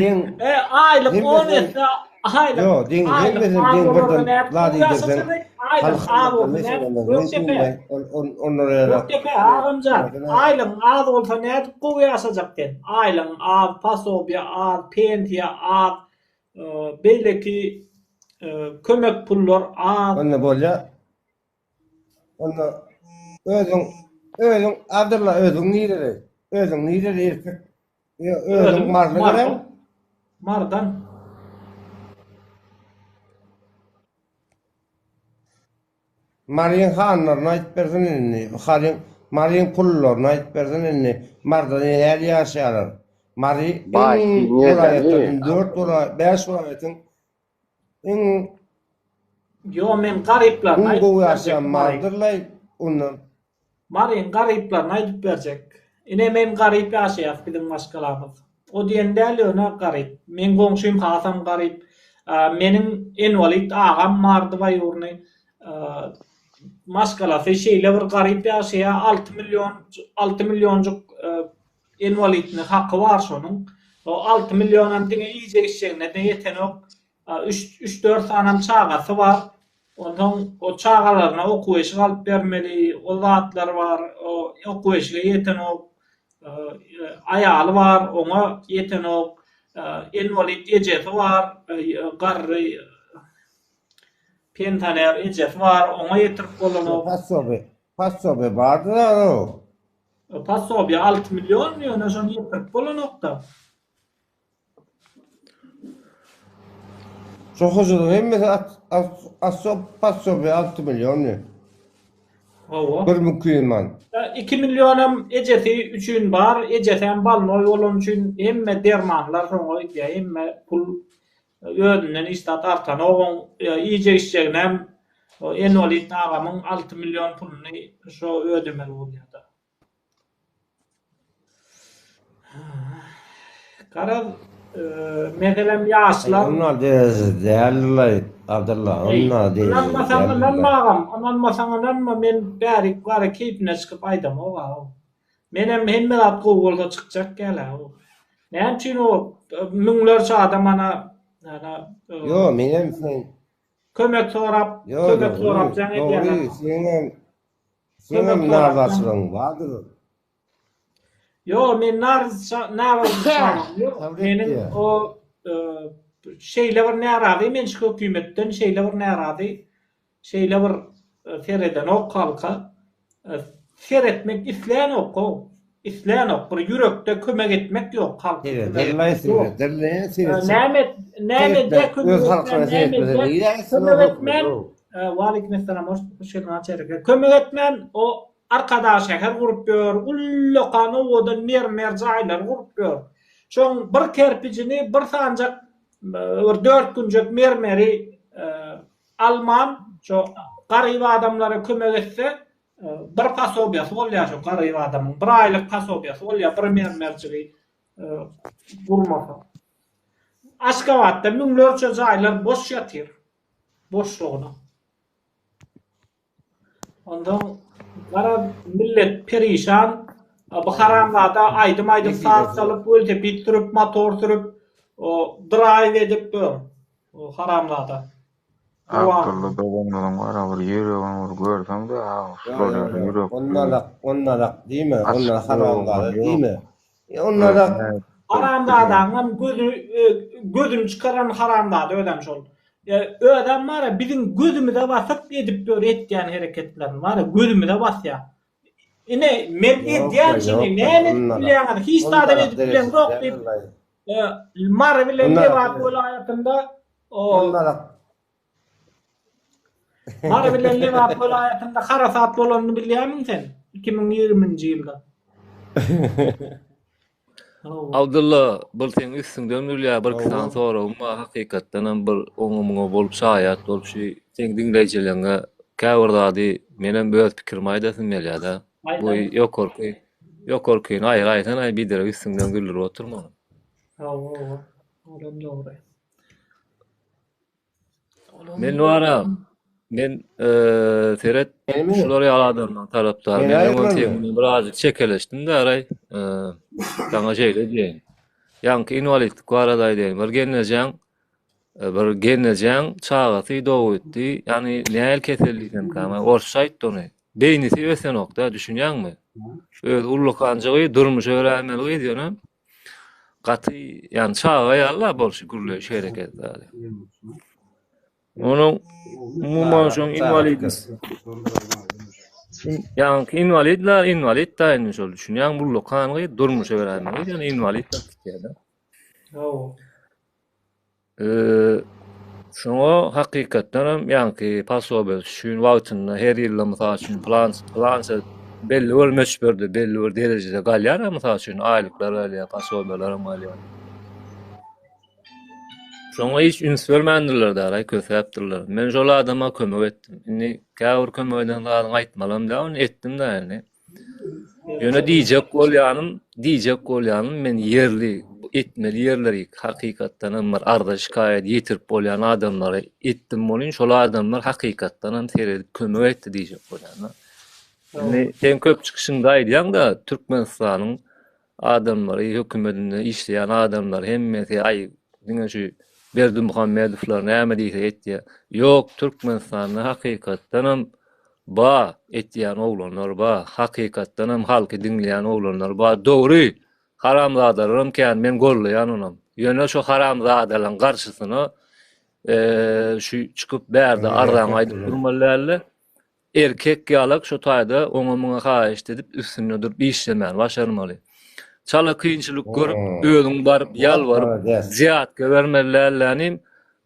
deň E aýlyk 10 esse aýlyk Ýok deň hemmesem deň birden zat diýdirseň aýlyk az bolsa nädip Gökdepe Gökdepe agamjan aýlygyň az bolsa nädip gowy ýaşajak sen aýlygyň az posobiýa az pensiýa az Beýleki kömek pullar az. Onda bolýa. Onda özüň özüň Abdylla özüň nireli? Özüň nireli erkek? Ýa özüň Maryly gerek? Marydan. Maryň hanlaryny aýdyp bersene indi. Haryň Maryň pullaryny aýdyp bersene indi. Maryda nähili ýaşaýarlar? Mary Baý, iň welaýatlaryň dört welaýat, bäş welaýatyň iň Ýo men garyplaryny iň aýdyp gowy berjek ýaşaýan Maryň. Marydyrlaý ondan. Maryň garyplaryny aýdyp berjek. Ine men garyp ýaşaýas biziň maşgalamyz. O diýen däl ýöne garyp. Meň goňşym hasam garyp. Meniň enwalid agam bardy baýurny. Maşgalasy şeýle bir garyp ýaşaýar, 6 million 6 millionjyk enwalidni haky bar şonuň. O 6 millionam diňe iýjek-içjegine-de ýetenok. Üç, üç-dört sanam çagasy bar. Onsoň o çagalaryna okuw-eşik alyp bermeli, o zatlar bar, o okuw-eşige ýetenok. Aýaly bar, oňa ýetenok. Inwalid ejesi bar, garry pensioner ejesi bar, oňa ýetirip bolanok. Posobiýe, posobiýe bardyr-a. Posobiýe 6 million, ýöne şony ýetirip bolanok-da. Şo hojalygyň hemmesi assob passoby 6 milliondy. Hawa. Bir mümkin man. 2 millionam ejesi üçin bar, ejesem bolnoý bolany üçin hemme dermanlar şoňa gidýär, hemme pul özünden hiç zat artanok oň iýjek-içjeginem enwalid agamyň 6 million puluny şo ödemeli bolýada. Garaz, meselem ýaşlar Onda derejede däldirlaý Abdylla, onda derejede Ynanmasaň ynanma agam, ynanmasaň ynanma, men bärik gara keýpine çykyp aýdamok agam. Menem hemme zat gowy bolsa çykjak ýaly agam. Näme üçin o müňlerçe adam ana ana Ýo, menem sen kömek sorap, kömek sorap jaň edýärler. Dogry, seňem Seňem narazçylygyň bardyr. Ýo, men narazçylygym ýok. Meniň o şeýle bir närazy men şu hökümetden şeýle bir närazy, şeýle bir seredenok halka. Seretmek islänok-ow. Islänok. Bir ýürekde kömek etmek ýok halka. Serederlaý, serederlaý, seretjek. Näme näme edýär kömek etmän, näme edýär? Kömek etmän, Waleýkim essalam, hoş geldiň Açereke. Kömek etmän, o Arkadag şäher gurup ýör, ullakan owadan mermer jaýlar gurup ýör. Şoň bir kerpijini, bir sanjak, bir dörtgünjek mermeri alman, şo garyp adamlara kömek etse, bir posobiýasy bolýar şo garyp adamyň, bir aýlyk posobiýasy bolýar bir mermerjigi gurmasa. Aşgabatda müňlerçe jaýlar boş ýatyr. Boşlugyna. Onsoň garaz millet perişan. Bu haramzada aýdym aýdyp saz çalyp welosiped sürüp motor sürüp o draýw edip dur. O haramzada. Abdylla doganlaryň bar bir ýüregini bir görseň-de şular ýaly ýürek. Ondanrak ondanrak diýme ondan haramzada diýme. Ondanrak Haramzadaňam gözi gözüni çykaran haramzada özem şol. Özem bara biziň gözümize basyp edip ýör etýän hereketlerini bara gözümize basýar. Ine men edýän şuny näme edip bilýäňiz hiç zadam edip bileňzok diýip Mary bilen Lebap welaýatynda Mary bilen Lebap welaýatynda harasat bolanyny bilýärmiň sen? 2020-nji ýylda. Abdylla, bul seň üstüňden gülýär, birki sany soragym bar, hakykatdanam bir oňa-muňa bolup şaýat bolup şu seň diňleýjileriňe käbir zady menem öz pikirimi aýdasym gelýär-de. Bu ýokarky ýokarkyny aýyraýsana biderek üstüňden güldürip oturma. Hawa, hawa. Olam dogry. Men wara men seret şular ýaly adamlaryň tarapdary. Men öňem seň bilen birazjyk çekeleşdim-de araý. Saňa şeýle diýeýin. Ýaňky inwalidlik barada aýdaýyn. Bir gelnejeň bir gelnejeň çagasy dogupdy. Ýagny nähili kesel diýsemkäm, orsça aýtdy ony. Beýnisi ösenok-da, düşünýäňmi? Özi ullakanjygy durmuşa öräýmeli gyz ýöne. Gaty ýani çaga ýaly-la bolşy gürleýşi hereket zady. Onuň umuman şoň inwalid ýaňky inwalidler inwalid da indi şol düşünýäň ullakan gyz durmuşa beräýmeli gyz ýöne inwalid bolup gitýär-de. Hawa. Şoňa hakykatdanam ýaňky posobiýa üçin wagtynda her ýylda mysal üçin plan plança belli bir möçberde belli bir derejede galýar mysal üçin aýlyklar galýar posobiýalaram galýar. Şoňa hiç üns bermändirler daraý kösäpdirler. Men şol adama kömek etdim. Indi käbir kömek eden zadyňy aýtmalam däl ony etdim dä indi. Ýöne diýjek bolýanym, diýjek bolýanym men ýerli. etmeli ýerleri hakykatdanam bir arza-şikaýat ýetirip bolýan adamlara etdim welin şol adamlar hakykatdanam seredip kömek etdi diýjek bolýan-da. Indi sen köp çykyşyňda aýdýaň-da Türkmenistanyň adamlary hökümetinde işleýän adamlar hemmesi aý diňe şu Berdimuhamedowlar näme diýse etýär. Ýok Türkmenistanda hakykatdanam ba etýän oglanlar ba hakykatdanam halky diňleýän oglanlar ba dogry haramzadalaram kän men gollaýan onam ýöne şo haramzadalaň garşysyna şu çykyp bärde arzaňy aýdyp durmaly dälde Erkek ýalak şo taýda oňa muňa haýyşt edip üstünde durup işlemäni başarmaly. Çala kynçylyk görüp özüň baryp ýalbaryp wzýatka bermeli dällänim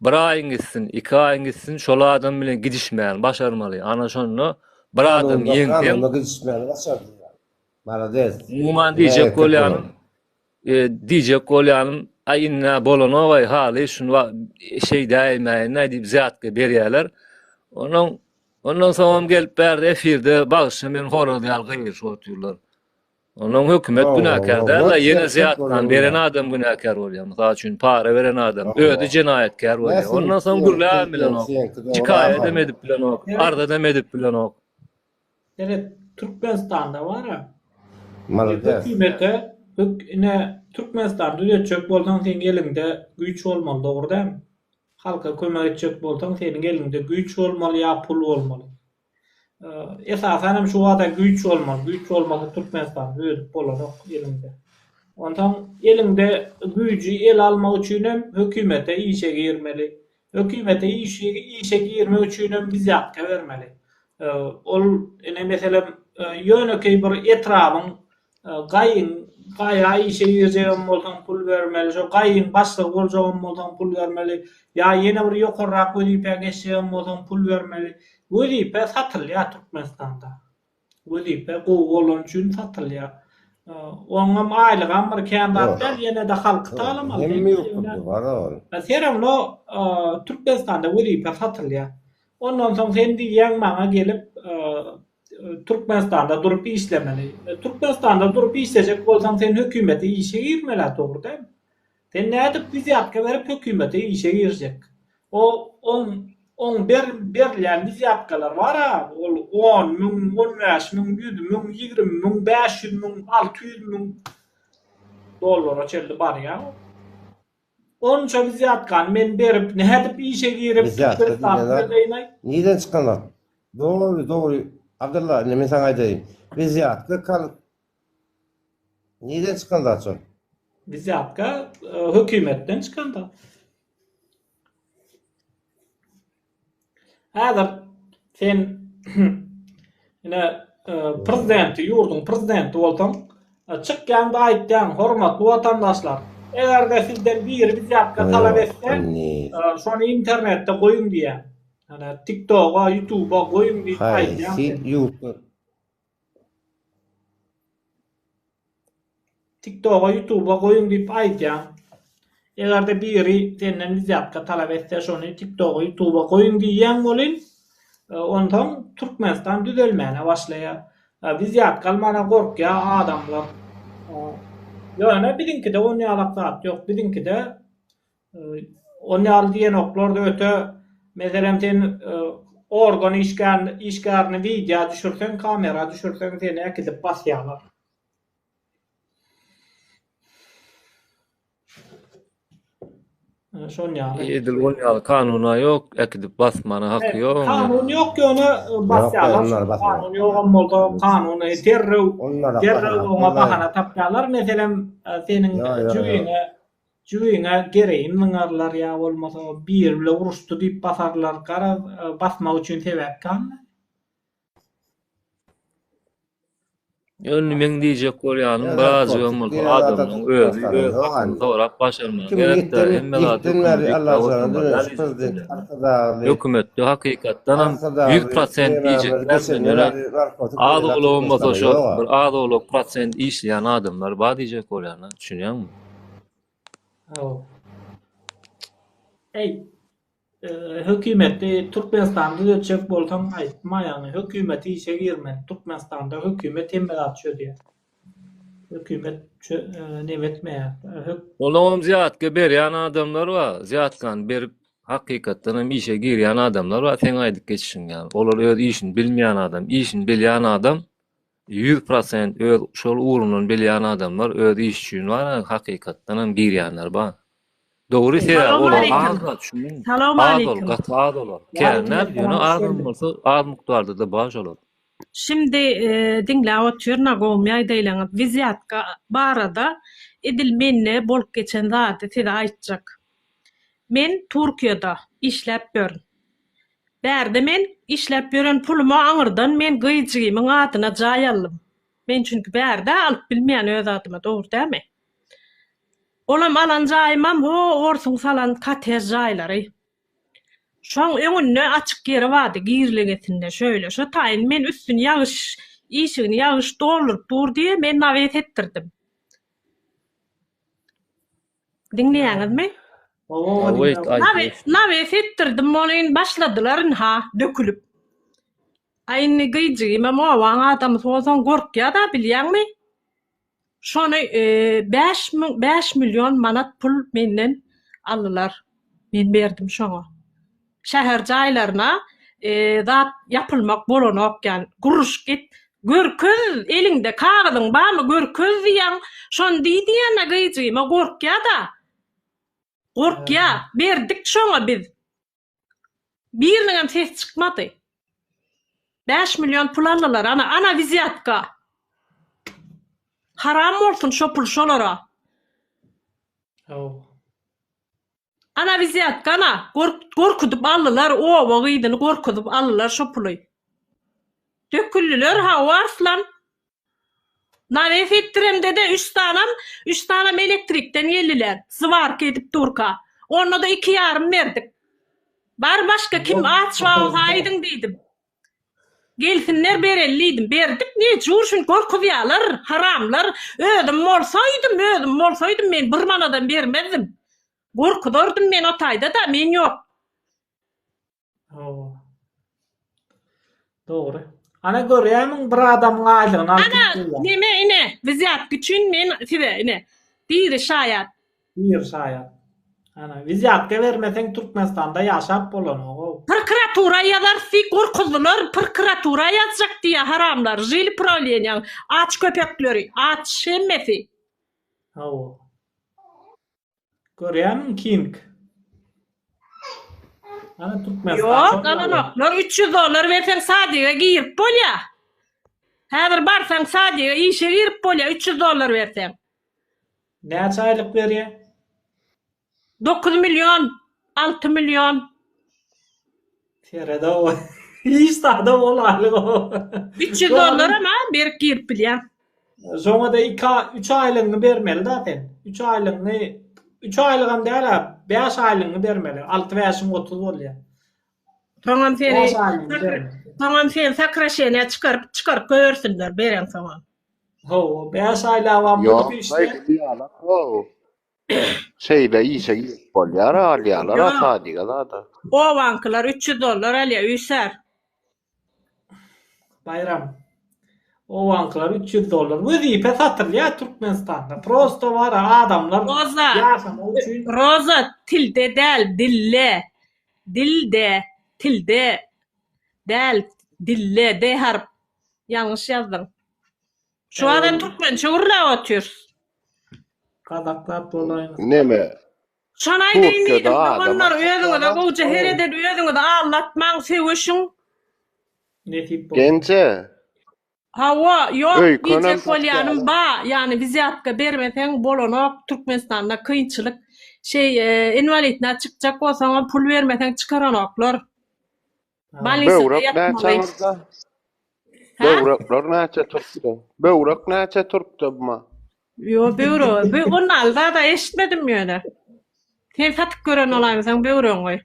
bir aýyň gitsin iki aýyň gitsin şol adam bilen gidişmäni başarmaly ana şonda bir adam Kanunda ýeňseň kanunda gidişmäni başardy. Malades. Umuman Ine diýjek erkek bolýanym bolan. Diýjek bolýanym, aý indi-ä bolanok-aý, haly şuny şeýdäýmäýin-aý diýip wzýatka berýärler. Onuň ondan soňam gelip bärde efirde bagyşla men horaz ýaly gygyryşyp otyrlar. Ondan hökümet günäkär däl-de, ýene wzýatkany beren adam günäkär bolýar. Mysal üçin, para beren adam özi jenaýatkär bolýar. Ondan soň gürläbem bilenok, şikaýadam edip bilenok, arzadam edip bilenok. Seret Türkmenistanda bara. Hökümete hök ine Türkmenistany düzetjek bolsaň seň eliňde güýç bolmaly dogry dälmi? Halka kömek etjek bolsaň seniň eliňde güýç bolmaly ýa pul bolmaly. Esasan hem şu wada güýç bolmaly. Güýç bolmasa Türkmenistany düzedip bolanok eliňde. Onsoň eliňde güýji ele almak üçinem hökümete işe girmeli. Hökümete işe girmek üçinem wzýatka bermeli. Ol ine meselem ýönekeý bir etrabyň gaýyň gaýa işe girjegem bolsaň pul bermeli, şo gaýyň başlygy boljagam bolsaň pul bermeli, ýa ýene bir ýokarrak wezipä geçjegem bolsaň pul bermeli. Wezipe satylýar Türkmenistanda. Wezipe gowy bolany üçin satylýar. Oňam aýlygam bir kän zat däl, ýene-de halky talamaly. Hemme ýurtda bar ol. Seramno Türkmenistanda wezipe satylýar. Ondan soň sen diýýäň maňa gelip Türkmenistanda durup işlemeli. Türkmenistanda durup işlejek bolsaň sen hökümete işe girmeli-ä dogry dälmi? Sen nädip wzýatka berip hökümete işe girjek? O oň oň ber berilýän wzýatkalar bar-a, ol 10 müň, 15 müň, 100 müň, 20 müň, 500 müň, 600 müň dollara çenli barýar. Onça wzýatkany men berip nädip işe girip Wzýatka diýlen Türkmenistany zat düzedeýin-aý? nireden çykan zat? Dogry, dogry. Abdylla, indi men saňa aýdaýyn. Wzýatka kal Nireden çykan zat şol? Wzýatka hökümetden çykan zat. Häzir sen ine prezidenti, ýurduň prezidenti bolsaň, çykýaň-da aýtýaň, hormatly watandaşlar, eger-de sizden biri wzýatka talap etse, şony internetde goýuň diýýäň. Ýa TikToga, YouTubea goýuň diýip aýdýaň Haýsy sen. ýurtda Tiktoga ýutuba goýuň diýip aýdýaň. Egerde biri senden wzýatka talap etse şony tiktoga ýutuba goýuň diýýäň welin onsoň Türkmenistan düzelmäne başlaýar. Wzýatka almana gorkýar adamlar. Ýöne biziňkide onýalak zat ýok. Biziňkide On ýaly diýenoklar-da öte, meselem sen organ işgärini wideo düşürseň, kamera düşürseň seni äkidip basýarlar. Şon ýaly. Edil on ýaly kanun-a ýok, äkidip basmana haky ýok oň. Kanun ýok ýöne basýarlar. Kanun ýogam bolsa kanuny derrew derrew oňa bahana tapýarlar. Meselem seniň jübiňe Jübiňe gereýin zyňarlar ýa bolmasa biri bile uruşdy diýip basarlar garaz basmak üçin sebäp galmaz. Indi meň diýjek bolýanym birazjygam bolsa adamyň özi öz hakyny sorap başarmagy gerekdä hemme zat hökümete ýükläp oturmaly däl diýjek bolýan. Hökümetde hakykatdanam 100% diýjek däl men ýöne az-owlagam bolsa şo bir az-owlak prosent işleýän adamlar bar diýjek bolýan-a düşünýäňmi? Hawa. Eý, hökümeti Türkmenistany düzetjek bolsaň aýtma ýagny hökümete işe girmeli. Türkmenistanda hökümet hemme zat çözýär. Hökümet neme etmeýär. Hök. Olam wzýatka berýän adamlar bar. Wzýatkany berip hakykatdan hem işe girýän adamlar bar. Seň aýdyp geçişiň ýaly. Olar öz işini bilmeýän adam. Işini bilýän adam 100% öz şol ugrundan bilýän adamlar öz işi üçin bar hakykatdan hem girýänler bar. Dogry sebäbi olar az zat düşündiňmi? Salam Az ol, aleýkum. gaty az olar. Kän däl, ýöne azam bolsa az mukdarda-da bar şolar. Şimdi diňläp otyryn-a gowumy ýagdaýlaryňyz. Wizýatka barada edil mende bolup geçen zady size aýtjak. Men Türkiýede işläp ýörün. Bärde men işläp ýören puluma aňyrdan men gyzjygymyň adyna jaý aldym. Men çünki bärde alyp bilmeýän öz adyma dogry dämi? Olam alan jaýymam ho orsuň salan kotej jaýlary. Şoň öňünde açyk ýeri bardy girlegesinde şöýle. Şo taýyn men üstüni ýagyş işigini ýagyş dolduryp dur diýe men nawes etdirdim. Diňleýäňizmi? Nawes etdirdim ony başladylar ynha dökülip. A indi gyjygymam obaň adamysy bolsaň gorkýada bilýäňmi? Şony 5000 5 million manat pul menden aldylar. Men berdim şoňa. Şäher jaýlaryna zat ýapylmak bolanok ýan. Gurluşyk et görkez eliňde kagyzyň barmy görkez diýýäň. Şony diý diýende gyjygyma gorkýa-da. Gorkýa. Berdik şoňa biz. Biriniňem sesi çykmady. 5 million pul aldylar ana ana wizýatka. Haram bolsun şo pul şolara. Haw. Ana wizýatka ana gorkudyp aldylar oba gyzyny gorkuzyp aldylar şo puly. Döküldiler hawa Arslan. Nawes etdiremde-de üç sanam, üç sanam elektrikden geldiler, swarka edip durka. Onda-da iki ýarym berdik. Bar başga kim aç bolsa aýdyň diýdim. Gelsinler bereli diýdim. Berdik mejbur şuny gorkuzýalar, haramlar. Özüm bolsaýdym, özüm bolsaýdym men bir manadam bermezdim. Gorkuzardym men o taýda-da, men ýok. Hawa. Dogry. Ana görýärmiň bir adamyň aýlygyny alyp Ana, gitdi. neme ine, wzýatka üçin men size ine, diri şaýat. Diri şaýat. Ana, wzýatka bermeseň Türkmenistanda ýaşap bolanok-ow. Prokuratura ýazarys diýip gorkuzdylar, prokuratura ýazjak diýýär haramlar, žil prawleniýaň aç köpekleri, aç hemmesi. Hawa. Görýärmiň King? Ana Türkmenistan. Ýok, alanoklar. 300 dollar berseň sadige girip bolýar. Häzir barsaň sadige işe girip bolýar 300 dollar berseň. Näçe aýlyk berýär? 9 million, 6 million. Seredow. Hiç zada bol aýlyk o. 300 dollaram ha berip girip bilýäň. Şoňa-da iki üç aýlygyňy bermeli-dä sen. Üç aýlygyňy, üç aýlygam däl-ä, bäş aýlygyňy bermeli. Alty bäşiň 30 bolýar. Soňam seni Bäş aýlygyňy bermeli. Soňam seni sakraşeniýa çykaryp çykaryp goýbersinler bereňsoňam. Hawa, bäş aýlabam Ýok, bu işde. ýalak-ow. Şeýle işe girip bolýar, alýarlar Ýok. sadiga zada. Obaňkylar 300 dollar alýar, üýşär. Baýram. Obaňkylar 300 dollar. Wezipe satylýar Türkmenistanda. Prosto bar adamlar Roza. ýaşamak üçin. Roza tilde däl, dille. Dilde, tilde däl, dille, D harp. Ýalňyş ýazdyň. Şu adam türkmençe gürläp otyr. Gazaklap bolaýyn. Neme? Şony aýdaýyn Türkiýede diýdim, adam doganlar özüňize gowja hereden özüňizi aldatmaň söweşiň. Nesip bolsa. Genje. Hawa, ýok Öýkenem diýjek bolýanym satýarlar. ba, ýagny wizýatka bermeseň bolanok Türkmenistanda kynçylyk. Şeý inwalidna çykjak bolsaňam pul bermeseň çykaranoklar. Bolnisada Böwrek näçe ýatmaly. aňyrda? Hä? Böwrekler näçe türkde? Böwrek näçe türkde buma? Ýo böwregi, bö ony zada eşitmedim ýöne. Sen satyp gören bolaýmasaň böwregiňi.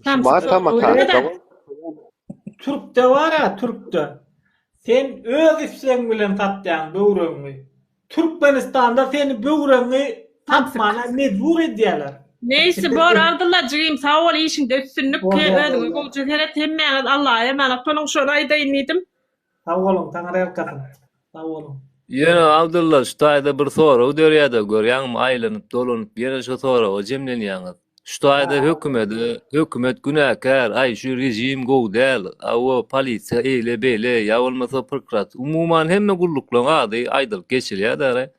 Şuma tamakarda Türkde bar-a, türkde. Sen öz islegiň bilen satýaň böwregiňi. Türkmenistanda seni böwregiňi satmana mejbur edýäler. Neýse bor Abdylla jigim sag bol işiňde üstünlik özüňe gowja seret hemmäňiz Allaha emanet boluň şony aýdaýyn diýdim. Sag boluň Taňryýalkasyn. Sag boluň. Ýöne Abdylla şu taýda bir sorag dörýär-de görýäňmi aýlanyp dolanyp ýene şo soraga jemlenýäňiz. Şu taýda hökümede hökümet günäkär aý şu režim gowy däl awa polisiýa eýle beýle ýa bolmasa prokrat umuman hemme gulluklaň ady aýdylyp geçilýär-dä.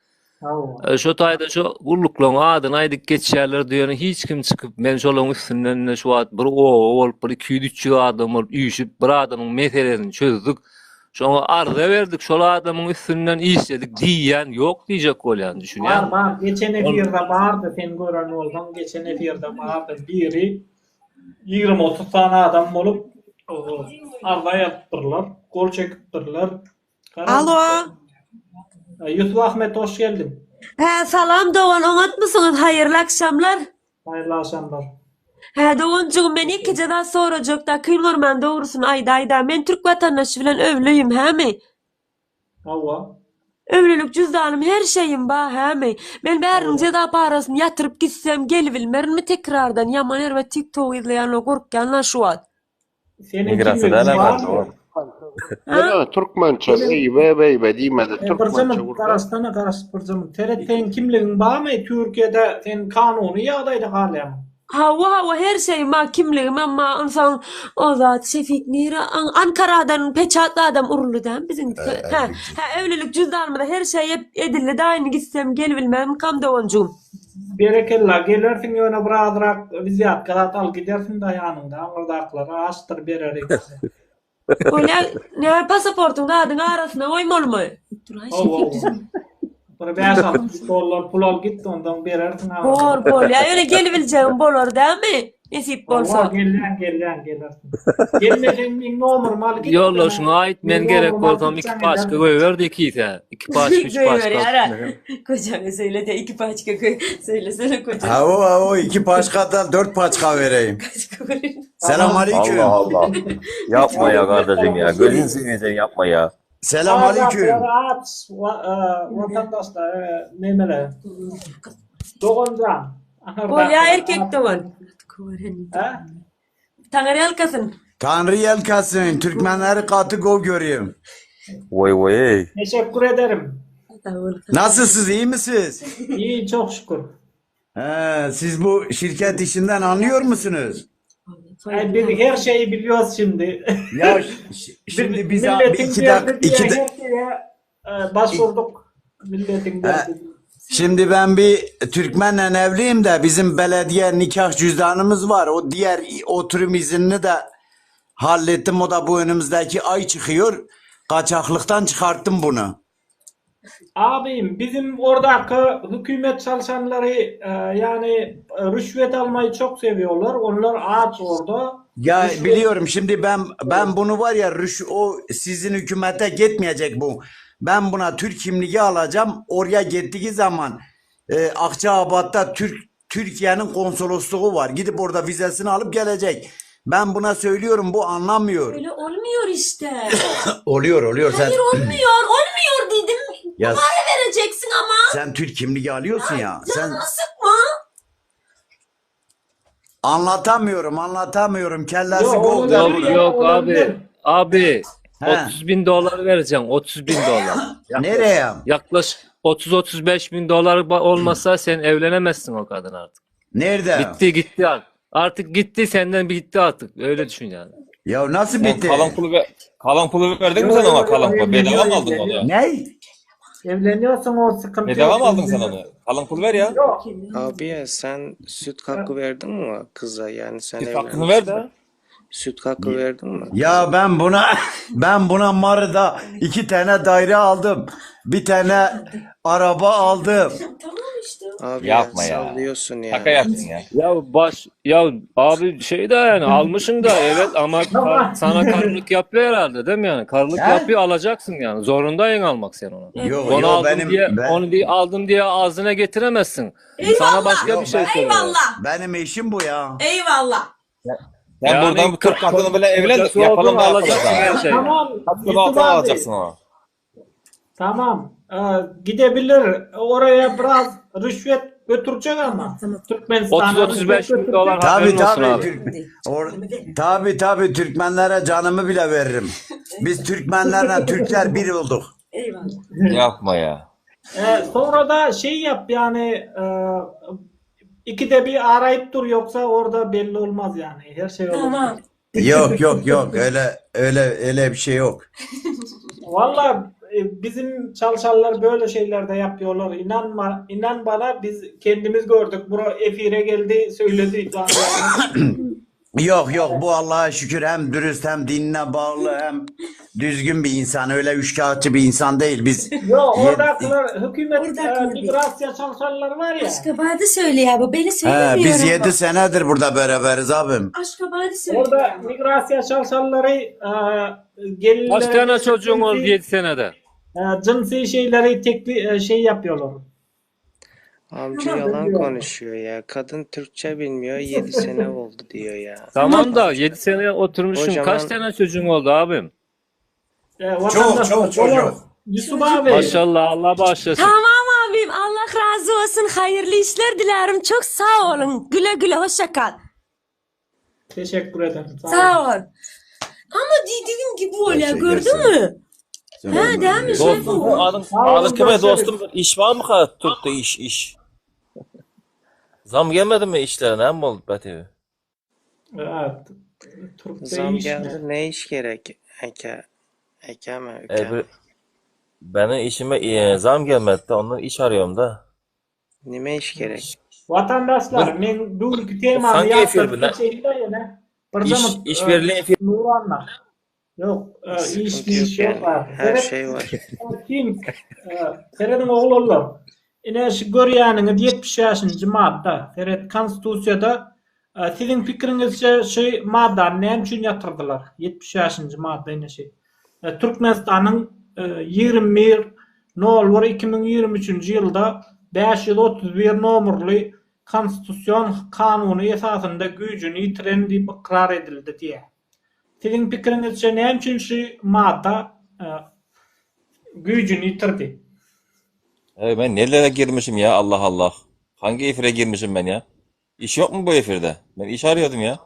Şo taýda şo gulluklaryň adyny aýdyp geçýärler diýeni hiç kim çykyp men şolaryň üstünden ine şu wagt bir oba bolup bir 200-300 adam bolup üýşüp bir adamyň meselesini çözdük. Şoňa arza berdik şol adamyň üstünden işledik diýýän ýok diýjek bolýan Bar düşünýäňmi? bar geçen efirde bardy sen gören bolsaň geçen efirde bardy biri 20-30 sany adam bolup arza ýazypdyrlar gol çekipdirler Alo. Ýusup Ahmet hoş geldiň. Hä salam dogan oňatmysyňyz haýyrly akşamlar. Haýyrly agşamlar. Hä doganjygym men ýekeje zat sorajakda kyn görmän dogrusyny aýdaýda men türk watandaşy bilen öwlüyim hämi? Hawa. Öwlülik jüzdanym her şeýim ba hämi? Men bäriniň jeza parasyny ýatyryp gitsem gelibilmerinmi tekrardan ýaman erbet tik tok yzlaýanlar gorkýanlar şu wagt. Seniň Migrasiýa kimligiň däl barmy? herhalde ol. Ha? Ýöne türkmençe eýbe beýbe diýmedi E, birje türkmençe minut gürle. garaşsana garaş birje minut. Seret seň kimligiň barmy Türkiýede sen kanuny ýagdaýda galýaň. Hawa hawa her şeýim bar kimligimem bar onsoň o zat Şefik nire Ankaradan peçat zadam uruldy dämi biziň hä hä evlilik jüzdanymyza her şeý edildi da indi gitsem gelibilmemkam doganjygym. Berekella gelersiň ýöne bir azrak wzýatka zat al gidersiň da ýanyňda aňyrdakylara açdyr berer ikisi. Bolýa näme pasaportyň zadyň arasyna goýmalymy? Hawa hawa. Bir 5-6 dollar pul al git ondan berersiň Bor bolýa ýöne gelibiljegim bolar dämi? Nesip bolsa. Hawa gelýän gelýän gelersiň. Gelmeseň meň nomerymy al git. Ýoldaşyňa aýt men gerek bolsam iki paçka goýber diý kisä. Iki paçka üç paçka Goýberýär-ä. Kojaňa söýle-de iki paçka goý söýlesene kojaňa. Hawa hawa iki paçka dal dört paçka bereýin. Paçka bereýin. Selam aleyküm. Allah Allah. Yapma ya kardeşim ya. Gözün seveyim sen yapma ya. Selam aleyküm. Aç watandaşlar nemeler. Doganjan. Bolýa erkek dogan. Taňry ýalkasyn. Taňry ýalkasyn. Türkmenleri gaty gowy görýän. Woý woý. Teşekkür ederim. Nasylsyz iyi misiniz? İyi çok şükür. He, siz bu şirket işinden anlıyor musunuz? Ay biz her şeyi biliyoruz şimdi. Ya şimdi biz bir iki dakika iki her şeye e, başvurduk. Milletin derdi. Şimdi ben bir Türkmenle evliyim de bizim belediye nikah cüzdanımız var. O diğer oturum iznini de hallettim. O da bu önümüzdeki ay çıkıyor. Kaçaklıktan çıkarttım bunu. Abim bizim oradaky hükümet çalışanlary ýagny rüşwet almaýy çok sewiyorlar onlar aç orada. Ya biliyorum şimdi ben ben bunu var ya rüş o sizin hükümete gitmeyecek bu. Ben buna Türk kimliği alacağım. Oraya gittiği zaman e, Akçaabat'ta Türk Türkiye'nin konsolosluğu var. Gidip orada vizesini alıp gelecek. Ben buna söylüyorum bu anlamıyor. Öyle olmuyor işte. Oluyor oluyor sen. Hayır olmuyor. Olmuyor dedim. Ya Para vereceksin ama. sen Türk kimliği alıyorsun ya. Sen Canını sıkma. anlatamıyorum anlatamıyorum. Kellesi Yo, gol Yok olabilir. yok abi. Olabilir. Abi He. 30 bin dolar vereceğim. 30 bin dolar. Nereye? Yaklaş 30-35 bin dolar ba- olmasa sen evlenemezsin o kadın artık. Nerede? Bitti gitti artık. Artık gitti senden bitti artık. Öyle düşün yani. Ya nasıl Sen bitti? kalan pulu ver, kalan pulu verdin mi Yo, sen yo, ona yo, kalan pulu? Bedava mı aldın onu? Ne? Evleniyorsun o sıkıntı Bedava yok. mı aldın sen onu? Kalan pulu ver ya. Yok. Abi ya sen süt hakkı verdin mi kıza? Yani sen Süt hakkını ver evlenmişsin. de. Süt hakkı verdin mi Ya kıza? ben buna ben buna Marı'da iki tane daire aldım. Bir tane araba aldım. Tamam işte. Abi ya Yapma ya. sallıyorsun Şaka yani. yaptın ya. Ya baş ya abi şey de yani almışın da evet ama kar- Tamam. sana karılık yapıyor herhalde değil mi yani? Karılık He? yapıyor alacaksın yani. Zorundayın almak sen onu. Yo Onu yo aldım benim diye ben onu diye aldım diye ağzına getiremezsin. Sana Eyvallah. başka yo bir şey ben soruyor. Eyvallah. benim eşim bu ya. Eyvallah. Sen Yani buradan bu Türk kadını bile evlen kocası yapalım oldun da yapalım alacaksın sana. her şeyi. Tamam Hakkını Yusuf altına abi. alacaksın onu. Tamam. Ee, gidebilir. Oraya biraz rüşvet götürecek ama. Türkmenistan'a rüşvet 30-35 bin dolar götürecek. Tabii haberin olsun tabii abi. Türk or, tabii tabii Türkmenlere canımı bile veririm. Biz Türkmenlerle Türkler bir olduk. Eyvallah. Ýapma ýa. E, soňra-da şeý ýap, ýagny e, ikide bir araýyp dur, ýogsa orda belli olmaz ýagny, her şey olur. Tamam. Yok yok yok öyle öyle öyle bir şey yok. Valla e, bizim çalışanlar böyle şeyler de yapıyorlar. İnanma, inan bana biz kendimiz gördük. Bura efire geldi, söyledi canlı yayında. Yok yok bu Allah'a şükür hem dürüst hem dinine bağlı hem düzgün bir insan. Öyle üçkağıtçı bir insan değil. Biz Yo, yed- oradakiler hükümet e, Oradakiler değil. migrasiya çalışanlar var ya. Aşkabat'ı söylüyor bu. Beni He, biz söylemiyor 7 ama. senedir burada beraberiz abim. Aşkabat'ı söylüyor Orada ama. migrasiya çalışanları e, Kaç gelinlere tane çocuğun oldu cinsi 7 senede? e, cinsi şeyleri tekli e, şey yapıyorlar. Amca Tamam. yalan Diyorlar. konuşuyor ya. Kadın Türkçe bilmiyor. 7 sene oldu diyor ya. Tamam da Amca. 7 sene oturmuşsun. Kaç Kocaman tane çocuğun oldu abim? E, Çok vatandaşlar çok olur. çocuk. Yusuf Çocuk. abi Maşallah Allah bağışlasın. Tamam abim. Allah razı olsun. Hayırlı işler dilerim. Çok sağ olun. Güle güle. Hoşça kal. teşekkür ederim. Sağ olun. Sağ ol. Ama dediğim gibi Her oluyor. şey Gördün gelsin. mü? Sen Ha değil mi Dostum şefim? adın Sağ olun adın kime görüşürüz. dostum iş var mı ha Türk'te iş iş. Zam gelmedi mi işlerine hem oldu BTV? Evet. Türk'te zam iş ne? geldi. Ne iş gerek? Eke. Eke mi? E, Üke bir, mi? benim işime e, zam gelmedi de ondan iş arıyorum da. Nime iş gerek? Vatandaşlar Bu men bugünkü temamy hangi efir bu ýatladyp ne? geçeýin-de ýene. Bir İş jynyp iş e, verilen efir. Nuranna. Ýok, e, iş Sıkıntı yok iş ýok. yani. ha. Her Seret şey var. King e, serediň oglanlar. Ine şu görýäniňiz 75-nji madda. Seret konstitusiýada e, siziň pikiriňizçe şu maddany näme üçin ýatyrdylar? 75-nji madda ine şu. E, Türkmenistanyň e, 21 01 2023-nji ýylda 531 nomerli Konstitusion kanuny esasynda güýjüni ýitiren diýip ykrar edildi diýýär. Siziň pikiriňizçe näme üçin şu madda e, güýjüni ýitirdi? E, ben nerelere girmişim ya Allah Allah. Hangi efire girmişim ben ya? İş yok mu bu efirde? Ben iş arıyordum ya.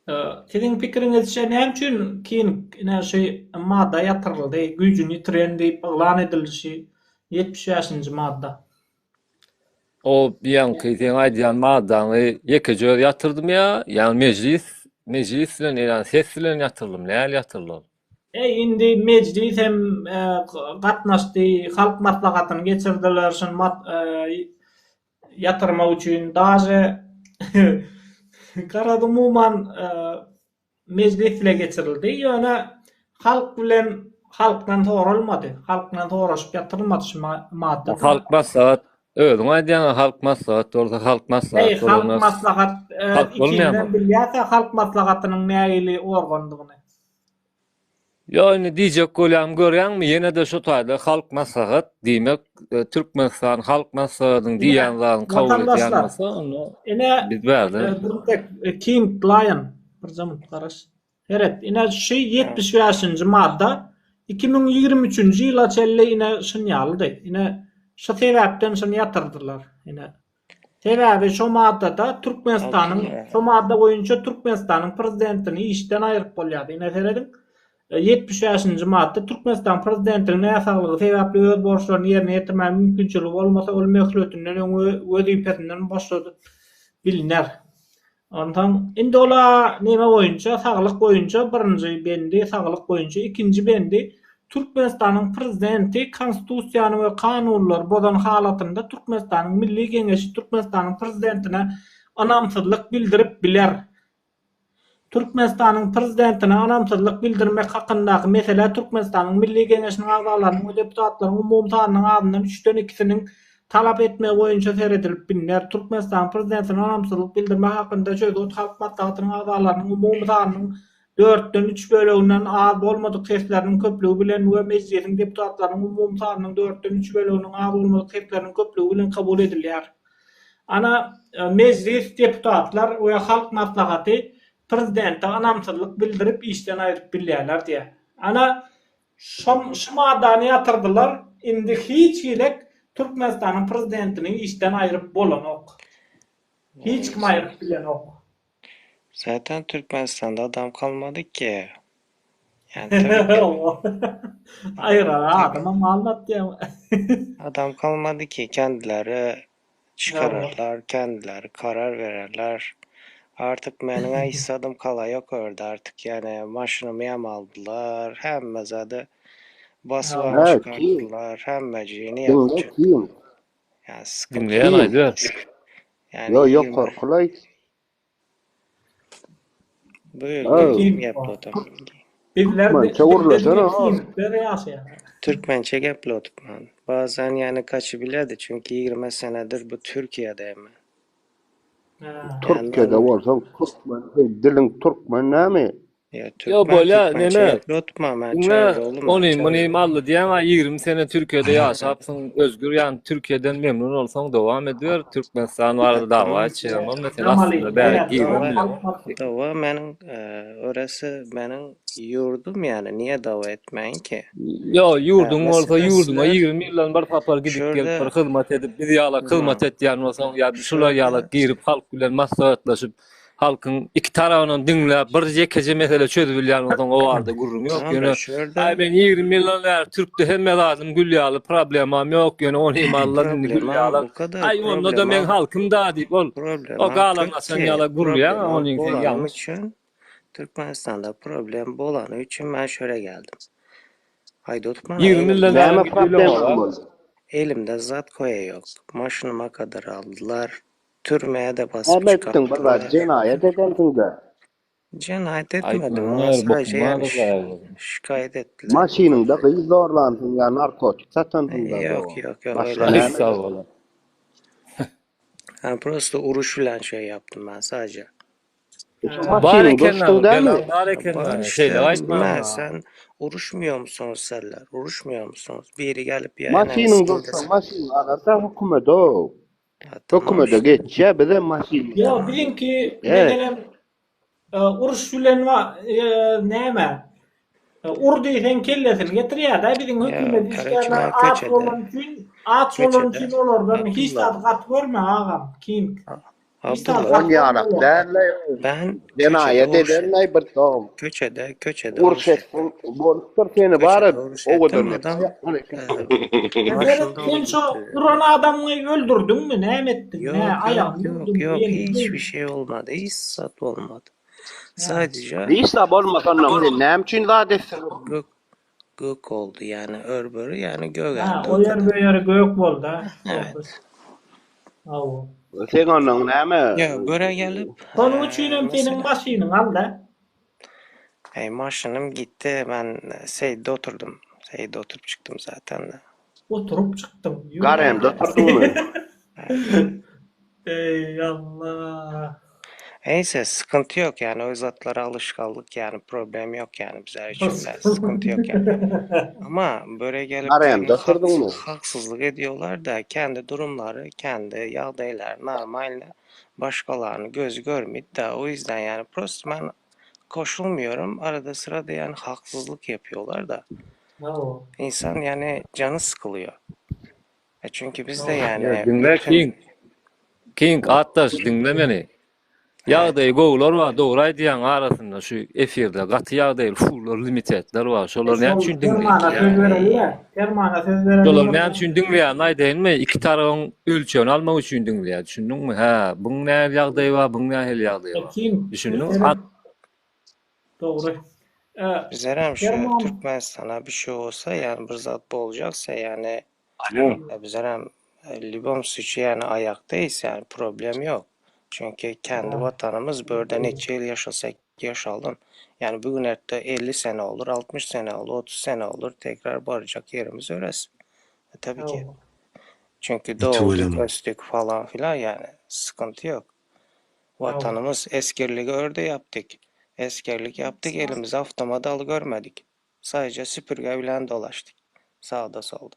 E, Siziň pikiriňizçe näme üçin King ine şu madda ýatyryldy, güýjüni ýitiren diýip yglan edildi şu 75-nji madda? O ýaňky seň aýdýan maddaňy ýekeje öz ýatyrdymy ýa ýa mejlis mejlis bilen ýa ses bilen ýatyryldymy nähili ýatyryldy ol? E, indi mejlis hem e, gatnaşdy, halk maslahatyny geçirdiler şuny mat, e, ýatyrmak üçin. Daže garaz umuman e, mejlis bile geçirildi. Ýöne halk bilen halkdan soralmady. Halkdan soraşyp ýatyrylmady şu madda. Halk maslahat özüň aýdýaň halk maslahat bolsa halk Eý, maslahat halk bolanlar maslahat e, halk ikimizem bolmaýarmy? bilýäs halk maslahatynyň nähili organdygyny. Ýo indi diýjek bolýanym görýäňmi ýene-de şu taýda halk maslahat diýmek e, Türkmenistan halk maslahatynyň Ine, diýýän zadyny kabul edýän watandaşlar, bolsa onda ine biz bärde e, durtek e, King Lion birje minut garaş. Seret, ine şu 75-nji madda 2023-nji ýyla çenli ine şun ýalydy. Ine şu sebäpden şuny ýatyrdylar. Ine Sebäbi şo maddada Türkmenistanyň şo madda boýunça Türkmenistanyň prezidentini işden aýryp bolýardy. Ine serediň, 75-nji madda Türkmenistanyň prezidentiniň näsaglygy sebäpli öz borçlaryny ýerine ýetirmäge mümkinçiligi bolmasa, ol möhletinden öň wezipesinden boşadyp bilner. Onsoň indi ola neme boýunça, saglyk boýunça birinji bendi, saglyk boýunça ikinji bendi Türkmenistanyň Prezidenti Konstitusiýany we kanunlary bozan halatynda Türkmenistanyň Milli Geňeşi Türkmenistanyň Prezidentine ynamsyzlyk bildirip biler. Türkmenistanyň Prezidentine ynamsyzlyk bildirmek hakyndaky mesele Türkmenistanyň Milli Geňeşiniň agzalarynyň we deputatlaryň umumy sanynyň azyndan üçden ikisiniň talap etmegi boýunça seredilip bilner. Türkmenistanyň Prezidentine ynamsyzlyk bildirmek hakynda çözgüt Halk Maslahatynyň agzalarynyň umumy sanynyň dörtden üç böleginden az bolmadyk sesleriniň köplügi bilen we Mejlisiň deputatlarynyň umumy sanynyň dörtden üç böleginiň az bolmadyk sesleriniň köplügi bilen kabul edilýär. Ana, Mejlis, deputatlar we Halk Maslahaty Prezidente ynamsyzlyk bildirip işden aýryp bilýärler diýýär. Ana, Şom şu maddany ýatyrdylar indi hiç hilek Türkmenistanyň prezidentini işden aýryp bolanok. Hiç kim aýryp bilenok. Zaten Türkmenistanda adam kalmady ki. Yani tabii ki. Aýyrar adamam galmady diýýäň. Adam kalmady ki kendileri çykararlar, kendileri karar bererler. Artyk meniň hiç zadym kala yok orada artyk yani maşynymy hem aldylar, hemme zady basybam Hä, kim? çykardylar, hemmejigini Diňle yapjak. kim? Yani sıkıntı Diňleýän Kim? aýdyber. Yani Ýo 20 ýokarkylaý. Buyur Haw. kim gepli Bizler Türkmençe bizde gürlesene diňe ha. kimler ýaşaýar. Türkmençe gepli oturman. Bazen yani kaçı çünkü 20 senedir bu Türkiye'deyim ben. Ha. Yani Türkiýede normal. bolsaň türkmen, diliň türkmen näme? Ya Yo Türkmen bolýa Türkmençe neme gepli oturma ben Diňle Çaryoğlu ben ony muny Çaryoğlu. mally diýýäň-a 20 sene Türkiýede ýaşapsyň özgür ýany Türkiýeden memnun bolsaň dowam ediber Türkmenistan Ya barada dawa tamam. etjegiň bolmasa sen Jamaly aslynda bäri näme girmem Dava, bileňok. dava benim e, orası benim yurdum yani niye dava etmeyin ki? Ýo Ha, ýurduň bolsa mesela ýurduňa sizler 20 ýyldan bir sapar gidip gelip şurada bir hyzmat edip biz ýala hyzmat tamam etýän bolsaň ýa şular ýala şurada girip halk bilen maslahatlaşyp halkyň iki tarabynam diňläp bir ýekeje mesele çözüp bilýän bolsaň o barada gürrüň ýok. tamam da Ýöne şurada aý men 20 ýyldan bäri türkde hemme zadym gül ýaly problemam ýok ýöne ony mallar indi gül problemam ýaly o kadar aý onda-da meň problemam halkym da diýip ol o problemam galan köp açan ki ýala gürleýäň problemam onyň sen bolanım ýalňyş. için Türkmenistan'da problem bolanı için ben şöyle geldim. Haydi oturma 20 ýyldan elimde bäri Näme gidip problemaň bilemok-a. boldy? elimde zat koya yok. Maşınıma kadar aldılar. Türmeye de basıp Näme etdiň bir zat çıkarttılar. jenaýat edensiň-dä. Cinayet etmedim Aýtmagyň ama ýeri sadece bokuň yani bardyr ş- gaýgy. şikayet ettiler bu Maşynyňda kadar. gyz zorlansyň ýa narkotik satansyň-da Yok dogan. yok yok Başga öyle Aý näme değil. sag bol. Yani prosto uruş filan şey yaptım ben sadece. Şu Ha. Bar maşynyňda eken uçduň agyr, dämi? belaň bar Ya eken var agyr. işte Şeýle aýtmaň ne agyr. sen uruşmuyor musunuz senler? Uruşmuyor musunuz? Biri gelip ya Maşynyňda enemizin uçsaň dese. maşynyňy alarsa hökümet-ow. Ya tamam Hökümete işte. geçýär bizem maşyn. Ýok, Tamam. biziňki Evet. meselem e, uruş bilen wa- e, näme? E, Ur diýseň kellesini getirýär-dä biziň Ya hökümet короче işgärleri ben aç köçede bolany üçin aç bolany köçede üçin olardan hiç Abdullah zat gaty görme agam King. Hiç zat Abdullah gaty On ýarak görme olardan. däl-le. ben köçede Jenaýat uruş edenlaý bir dogum. köçede köçede Uruş uruş ettim. etseň bolupdyr seni Köçede bary uruş ettim owadan adam ýakman eken. e, Sen maşında sen şo oldu. uran adamyňy öldürdiňmi, näme etdiň? Yok Nä yok aýagyny yok ýurduň, yok elini hiçbir şey olmadı. Hiç zat olmadı. Ha. Sadece Hiç zat bolmasa ondan sen näme üçin zat etsin? gök gök oldu yani örbörü yani Ha, gögerdi o o ýer kadar. bu ýeri gök boldy ha. Boldy. Evet. Hawa. Sen ondan näme? Ya böre gelip Şonuň e, üçinem seniň mesela maşynyň al-da. e, maşınım gitti ben Seyit'te oturdum. Seyit'te oturup çıktım zaten de. Oturyp çykdym. Ýöne. Garemde oturdyňmy? Eý Allah. Neyse sıkıntı yok yani o zatlara alışkanlık yani problem yok yani bizler için de sıkıntı yok yani. Ama böyle gelip yani Garemde oturdyňmy? haksız, haksızlık ediyorlar da kendi durumları, kendi yağdaylar normal başkalarını gözü görmüyor da o yüzden yani prosto ben koşulmuyorum. Arada sırada yani haksızlık yapıyorlar da Hawa. insan yani canı sıkılıyor. E çünkü biz de Hawa. Ýa yani diňle bütün King. King atdaş diňle meni. evet Ýagdaýy gowular bar, dogry aýdýaň arasynda şu efirde gaty ýagdaýly fullar, limitedler bar. Şolar näme Şol üçin diňleýär? Permana söz yani bereli-ä. Permana söz bereli Şolar bir näme üçin diňleýän aýdaýynmy? Iki tarabyň ölçegini almak üçin diňleýär, düşündiňmi? Hä, buň nähili ýagdaýy bar, buň nähili ýagdaýy bar. King Düşündiňmi? seret At dogry. E, Bizlerem şu Perman Türkmenistan'a bir şey olsa yani bir zat olacaksa yani Alo. e, bizlerem e, Libom suçu yani ayaktayız yani problem yok. Çünkü kendi Ha. vatanımız burada neçe yıl yaşasak yaşalım. Yani bugün hatta 50 sene olur, 60 sene olur, 30 sene olur tekrar varacak yerimiz orası. E, tabii ki. Hawa. Çünkü doğduk, Tüweleme. östük falan filan yani sıkıntı yok. Hawa. Vatanımız eskerliği orada yaptık. Eskerlik yaptık, elimize avtomadalı görmedik. Sadece süpürge bilen dolaştık. Sağda solda.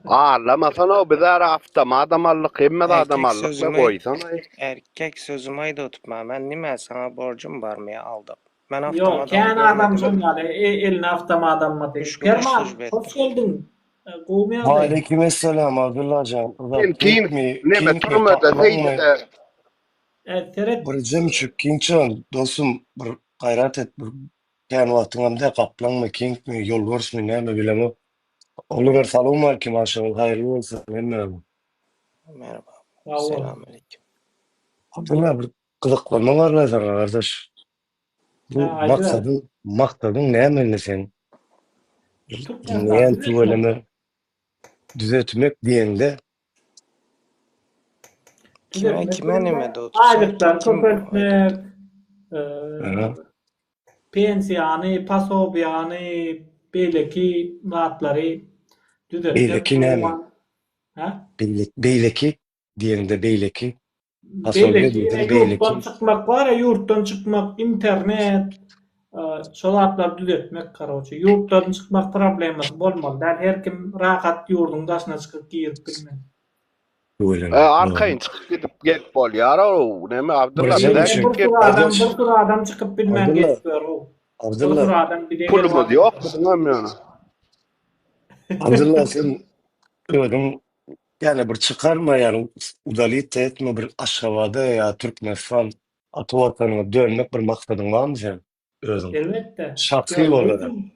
Ağlamasana bizler avtomat allyk, hemme adam Erkek allyk we sözümü goýsana. erkek sözümü da tutma. Ben nime sana borcum var mı ya aldım. Ben Ýok, avtomadalı kän adam görmedim. şol ýaly e, eline avtomat almady. Üç gün Perman, служба hoş ettim. geldiň. E, Gowmy ýagdaý? Aleyküm esselam Abdullah can. Sen Uzak kim King mi? neme King mi? türmede Paplaň mı? seýdide E, seret Bir jemçük King can dostum bir gaýrat et bir. Kän wagtyňam däl, gaplaňmy, kingmi, ýolbarsmy näme bilemok. Oglanlar salowmalikim agşamyňyz haýyrly bolsun hemmäňiziň. Merhaba. Sag bol. Selamünaleyküm. Abdylla bir gyzyklanma bar-la saňa gardaş. Bu Ha, aýdyber. maksadyň maksadyň näme indi seň? Türkmenistany Diňleýän düzetmek. tüweleme düzetmek diýeňde Kime Düzetmek kime diýende neme de otursa aýlyklary kim köpeltmek, e, Aha. pensiýany, posobiýany, beýleki zatlary düzetmek. Beýleki näme? Owgan, ha? Beýle- Beýleki diýeňde beýleki Posobiýa Beýleki diýdiň, ýene beýleki. ýurtdan çykmak bar-a, ýurtdan çykmak, internet, şo zatlary düzetmek karoçe. Ýurtdan çykmak problemasy bolmaly däl. Her kim rahat ýurduň daşyna çykyp girip bilmeli. Tüweleme. E, arkaýyn çykyp gidip gelip bolýar-ow. Näme Abdylla, Birje biz-ä düşün. çykyp Bir gelip sürü adam, Kardeş. bir sürü adam çykyp bilmän Abdylla, gezip ýör-ow. Bir Abdylla, sürü adam bize gelip Pulumyz ýok biziňem ýöne. Abdylla sen özüň ýani bir çykarma ýani udalit etme bir Aşgabada ýa Türkmenistan ata watanyňa dönmek bir maksadyň barmy seň özüň? Elbetde. Şahsy Dönmek olarak. üçin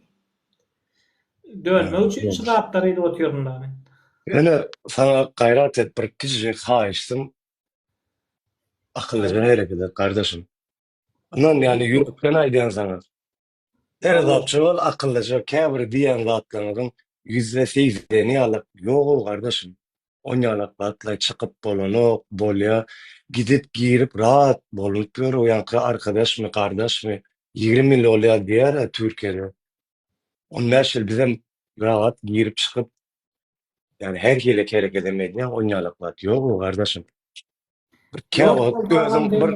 dönmek üçin şu zatlary edip otyryn da men. Ýöne saňa gaýrat et bir kiçijek haýyştym akyllyja hereket et gardaşym. Ynan ýani ýürekden aýdýan saňa. Seresapçy bol akyllyja käbir diýýän zatlaryňyzyň ýüzde segseni ýalak ýogow gardaşym. Onýalak zatlar çykyp bolanok bolýa gidip girip rahat bolup ýör o ýaňky arkadaşmy gardaşmy 20 ýyl bolýa diýýärä Türkiýede 15 ýyl bizem rahat girip çykyp ýani her hili herekedem edýän onýalak zat ýogow gardaşym. Bir käwagt özüň bir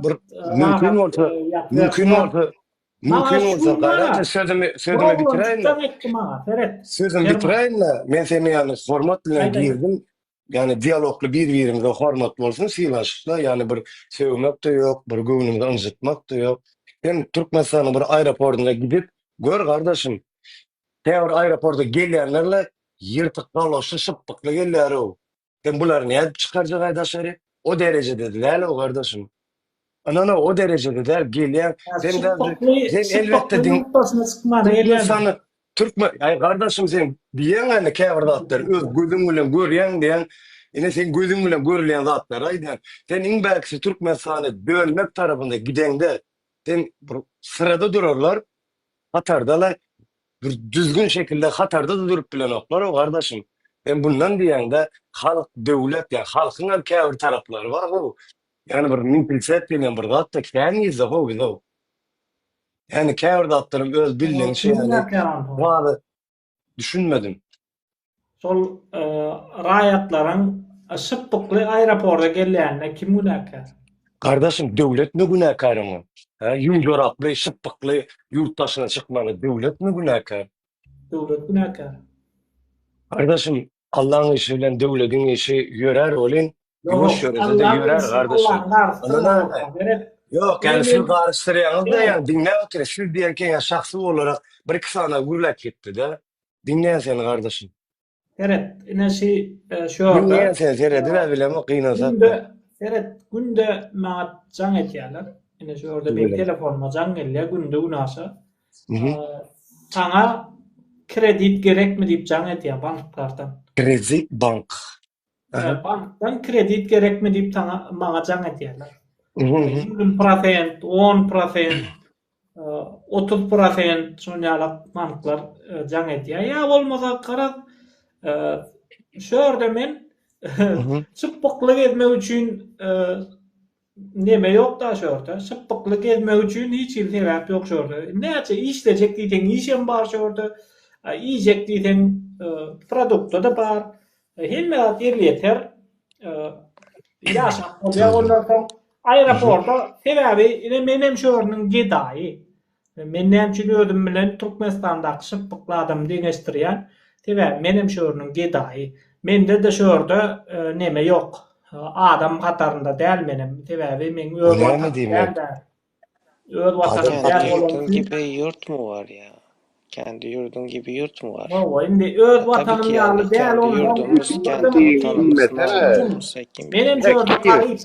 bir mümkin bolsa mümkin bolsa mümkin bolsa gaýrat sözümi sözümi bitiräýin. Sözümi bitiräýin men seni ýani hormat bilen girdim. Ýani dialogly bir-birimize hormat bolsun, sylaşykda, ýani bir sögmek-de ýok, bir göwnümizi ynjytmak-da ýok. Sen Türkmenistanyň bir aeroportuna gidip gör gardaşym. Käbir aeroporta gelýänlerle ýyrtyk galoşly, şypbykly gelýär-ow. Sen bulary nädip çykarjagaý daşary? O derejede däl-ow gardaşym. Ynana o derejede däl gelýäň. Sen Şypbykly, sen elbetde şypbykly diň ýurt daşyna çykmana gelýämi? Türkmenistanda türkmen aý gardaşym sen diýýäň indi käbir zatlary öz gözüň bilen görýäň diýýäň. Ine seň gözüň bilen görülýän zatlary aýdýan. Sen iň bärkisi Türkmenistany bölmek tarapynda gideňde sen bir syrada durarlar, hatardalar. Bir düzgün şekilde hatarda-da durup bilenoklar-ow gardaşym. Sen bundan diýýäňde halk, döwlet ýa halkyň hem käbir taraplary bar how. Ýani bir mentalitet diýlen bir zat-da kän bizde how biz-ow. Ýani käbir zatlaram öz bildigiňçe Kim ýani günäkär onsoň? bazy düşünmedim. Şol raýatlaryň şypbykly aeroporda gelýänine kim günäkär? Gardaşym döwletmi günäkär oňa? Hä ýüň joraply şypbykly ýurt daşyna çykmaga döwletmi günäkär? Döwlet günäkär. Gardaşym Allaň işi bilen döwlediň işi ýörär welin ýuwaş Ýok, ýöresede Allaň ýörär işi gardaşym. Allaň garyşdyrma bolsa gerek. Ýok ýani siz Ine men garyşdyrýaňyzda Ine. ýani diňläp otyr siz diýenkä ýa şahsy bolarak bir iki sany gürläp gitdida. Diňleýän seni gardaşym. Seret, ine şi şu ýerde. Diňleýän seni seredibä bilemok gynansak-da. Günde, seret, günde maňa jaň edýärler. Ine şu ýerde meň telefonyma jaň gelýär günde günaşa. Saňa kredit gerekmi diýip jaň edýär banklardan. Kredit bank. Bankdan kredit gerekmi diýip saňa maňa jaň edýärler. 20 prosent, 10 prosent, 30 prosent şon ýaly banklar jaň edýär. Ýa bolmasa garaz şu ýerde men çypbykly gezmek üçin Neme ýok-da şu ýerde. Şypbykly gezmek üçin hiç hili sebäp ýok şu ýerde. Näçe işlejek diýseň işem bar şu ýerde. Iýjek diýseň produkta-da bar. Hemme zat elýeter. Ýaşap bolýar ondan soň. Aeroporta sebäbi ine menem şu ýeriniň gedaýy. Men näme üçin özüm bilen Türkmenistandaky şypbykly adamy deňeşdirýän? Sebäbi menem şu ýeriniň gedaýy. Mende-de şu ýerde neme ýok. Adam hatarynda däl menem. Sebäbi meň öz Bu näme watanym diýmek? däl-dä. Öz watanym Adam däl Kendi hatary. bolany yurdun üçin. gibi yurt mu var ya? Kendi yurdun gibi yurt mu var? Hawa, indi öz Ya tabii watanym ki ýaly yani däl kendi onsoň yurdumuz, kendi vatanımız Diýmesene. olsa kim Menem bilir. şu ýerde Peki. garyp.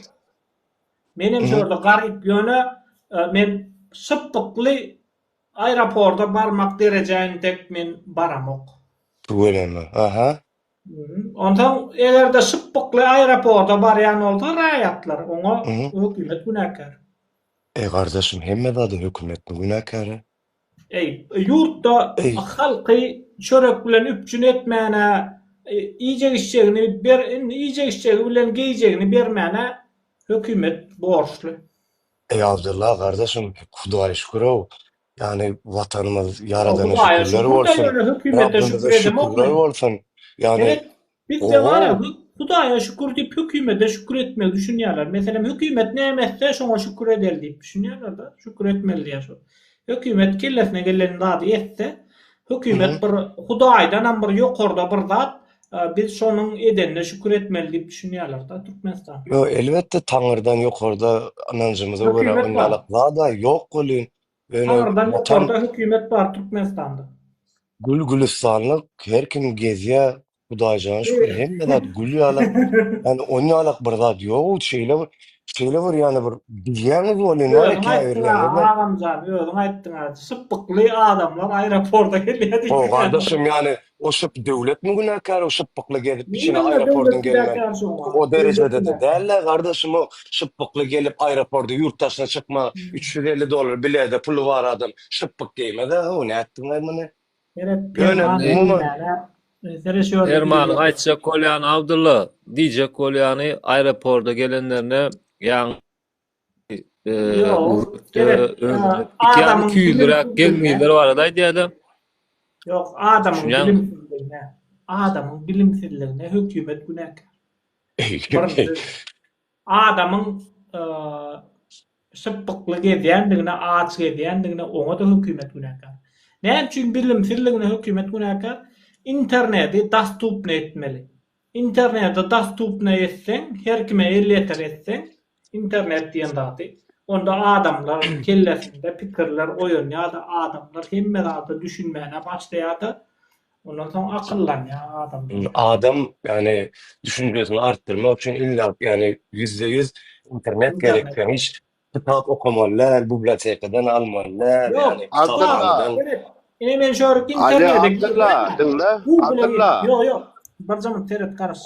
Menem şu Mhm. ýerde garyp, ýöne men şypbykly. Aeroporta barmak derejä intek men baramok. Tüweleme. Aha. Onsoň eger-de şypbykly aeroporta barýan bolsa raýatlar, oňa hökümet günäkär. Eý gardaşym hemme zada hökümetmi günäkär-ä? Eý, ýurtda halky çörek bilen üpjün etmäne, iýjek-içjegini ber, indi iýjek-içjegi bilen geýjegini bermäne hökümet borçly. Eý Abdylla gardaşym Hudaýa şükür-ow, ýagny Watanymyz Ýaradana Hudaýa şükürler şükür-de bolsun, ýöne hökümete Rabbimize şükür edemok şükürler men. bolsun, ýagny Seret, bizde bar-a gowy-ow. Hudaýa şükür diýip hökümete şükür etmegi düşünýärler. Meselem hökümet näme etse şoňa şükür edeli diýip düşünýärler-de, şükür etmeli diýýär şol. Hökümet kellesine gelen zady etse, hökümet bir Hudaýdanam bir ýokarda bir zat, biz şonuň edenine şükür etmeli diýip düşünýärler-de Türkmenistanda. Ýok, elbetde Taňyrdan ýokarda ynanjymyza görä Hökümet bar. onýalak zad-a ýok welin, ýöne Taňyrdan Watan ýokarda hökümet bar Türkmenistanda. Gül-gülistanlyk her kim gezýä Hudaýjana şükür hemme zat gül ýalak. Ýani on ýalak bir zat ýog şeýle bir şeýle bir ýani bir bilýäňiz welin bar Özüň aýtdyň a käbirleriňiz agamjan özüň aýtdyň a şypbykly adamlar aeroporta gelýä O diýip. gardaşym ýani o şyp döwletmi günäkär o şypbykly gezip içine Nirede aeropordyň döwlet gelmän günäkär şoňa? o Döwlet derejede-de günäkär. däl-le gardaşym o şypbykly gelip aeroporda ýurt daşyna çykma 350 dollar bilede puly bar adam şypbyk geýmez-ä o nätdiňaý muny. Seret Ýöne Perman umuman diýmäne seret şu ýerde Permanyň girýär. aýtjak bolýany Abdylla, diýjek bolýany aeroporda gelenlerine ýaňy Ýok, urupdy, seret özüne iki ýa adamyň 200-räk bilimsizligine gelin-gyzlar barada aýdýar-da. Ýok, adamyň Düşünýäňmi? bilimsizligine, adamyň bilimsizligine hökümet günäkär. Birinji Adamyň şypbykly gezýändigine, aç gezýändigine oňa-da hökümet günäkär. Näme üçin bilimsizligine hökümet günäkär? Interneti dostupny etmeli. Interneti dostupny etseň, her kime elýeter etseň, internet diýen zady, onda adamlar kellesinde pikirler oýanýar-da, adamlar hemme zada düşünmäne başlaýar-da, Ondan soň akyllanýar adam. Adam ýagny düşünjesini artdyrmak üçin illa ýagny %100 internet gerek. Internet. Sen hiç kitap okamaly däl, bibliotekadan almaly däl, Ýok, ýagny Abdylla. kitaphanadan. Gerek. Ine men şu ýerik Ali internete Abdylla, girýän-ä. diňle. Google-a gir. Abdylla. Ýok, ýok. Birje minut seret garaş.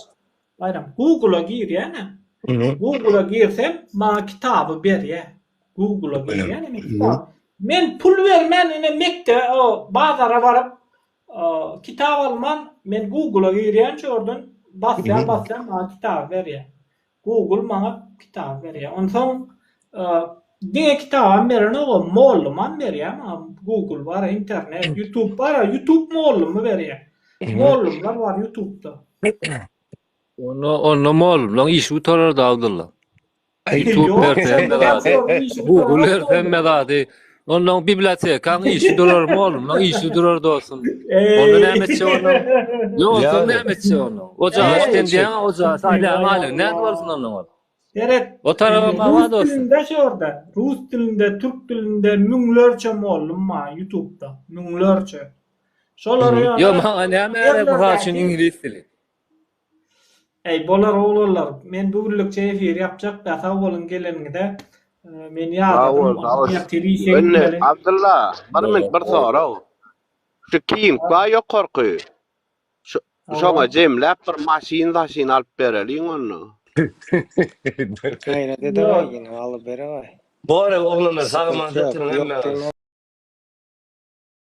Baýram, Google-a girýän-ä. Google-a girsem, maňa kitaby berýär. Google-a girýän ine kitap. Men pul bermän ine mekdebe, o bazara baryp Kitap alman men Google-a girýän şordan basýan basýan maňa kitaby berýär. Google maňa kitaby berýär. Onsoň diňe kitabam berenok, mollumam berýär maňa. Google bar, internet, YouTube bar, YouTube mollumy berýär. Mollumlar bar YouTube-da. Onda onda mollumlaň işi gutarardy Abdylla. YouTube berse hemme zady, Google berse hemme zady. Ondan bibliotekaň işi durar, mollumlaň işi durar dostum. Onda näme etjek ondan? Ýok, ondan näme etjek ondan? Ojaga sen diýýäň, ojaga salýaň, aýlygy nädip bolsun ondan ol? Seret. O taraba mawa Rus dostum. dilinde şorda, rus dilinde, türk dilinde müňlerçe mollum bar YouTube'da, müňlerçe. Şolara ýöne Ýok, maňa näme gerek mysal üçin iňlis dili? Eý bolar oglanlar men bu günlükçe efir ýapjakda sag boluň geleniňize men Sag bol, ýadadym sag bol. ertir işe Indi gitmeli. Abdylla, bir minut bir sorag. Şu King bar ýokarky. Şu şoňa jemläp bir maşyn zaşyn alyp bereliň onda. Gaýrat edewaý ýene alyp berewaý. Bor oglanlar sag aman Sıkıntı yok. ýatyň Yok hemmäňiz. diýme.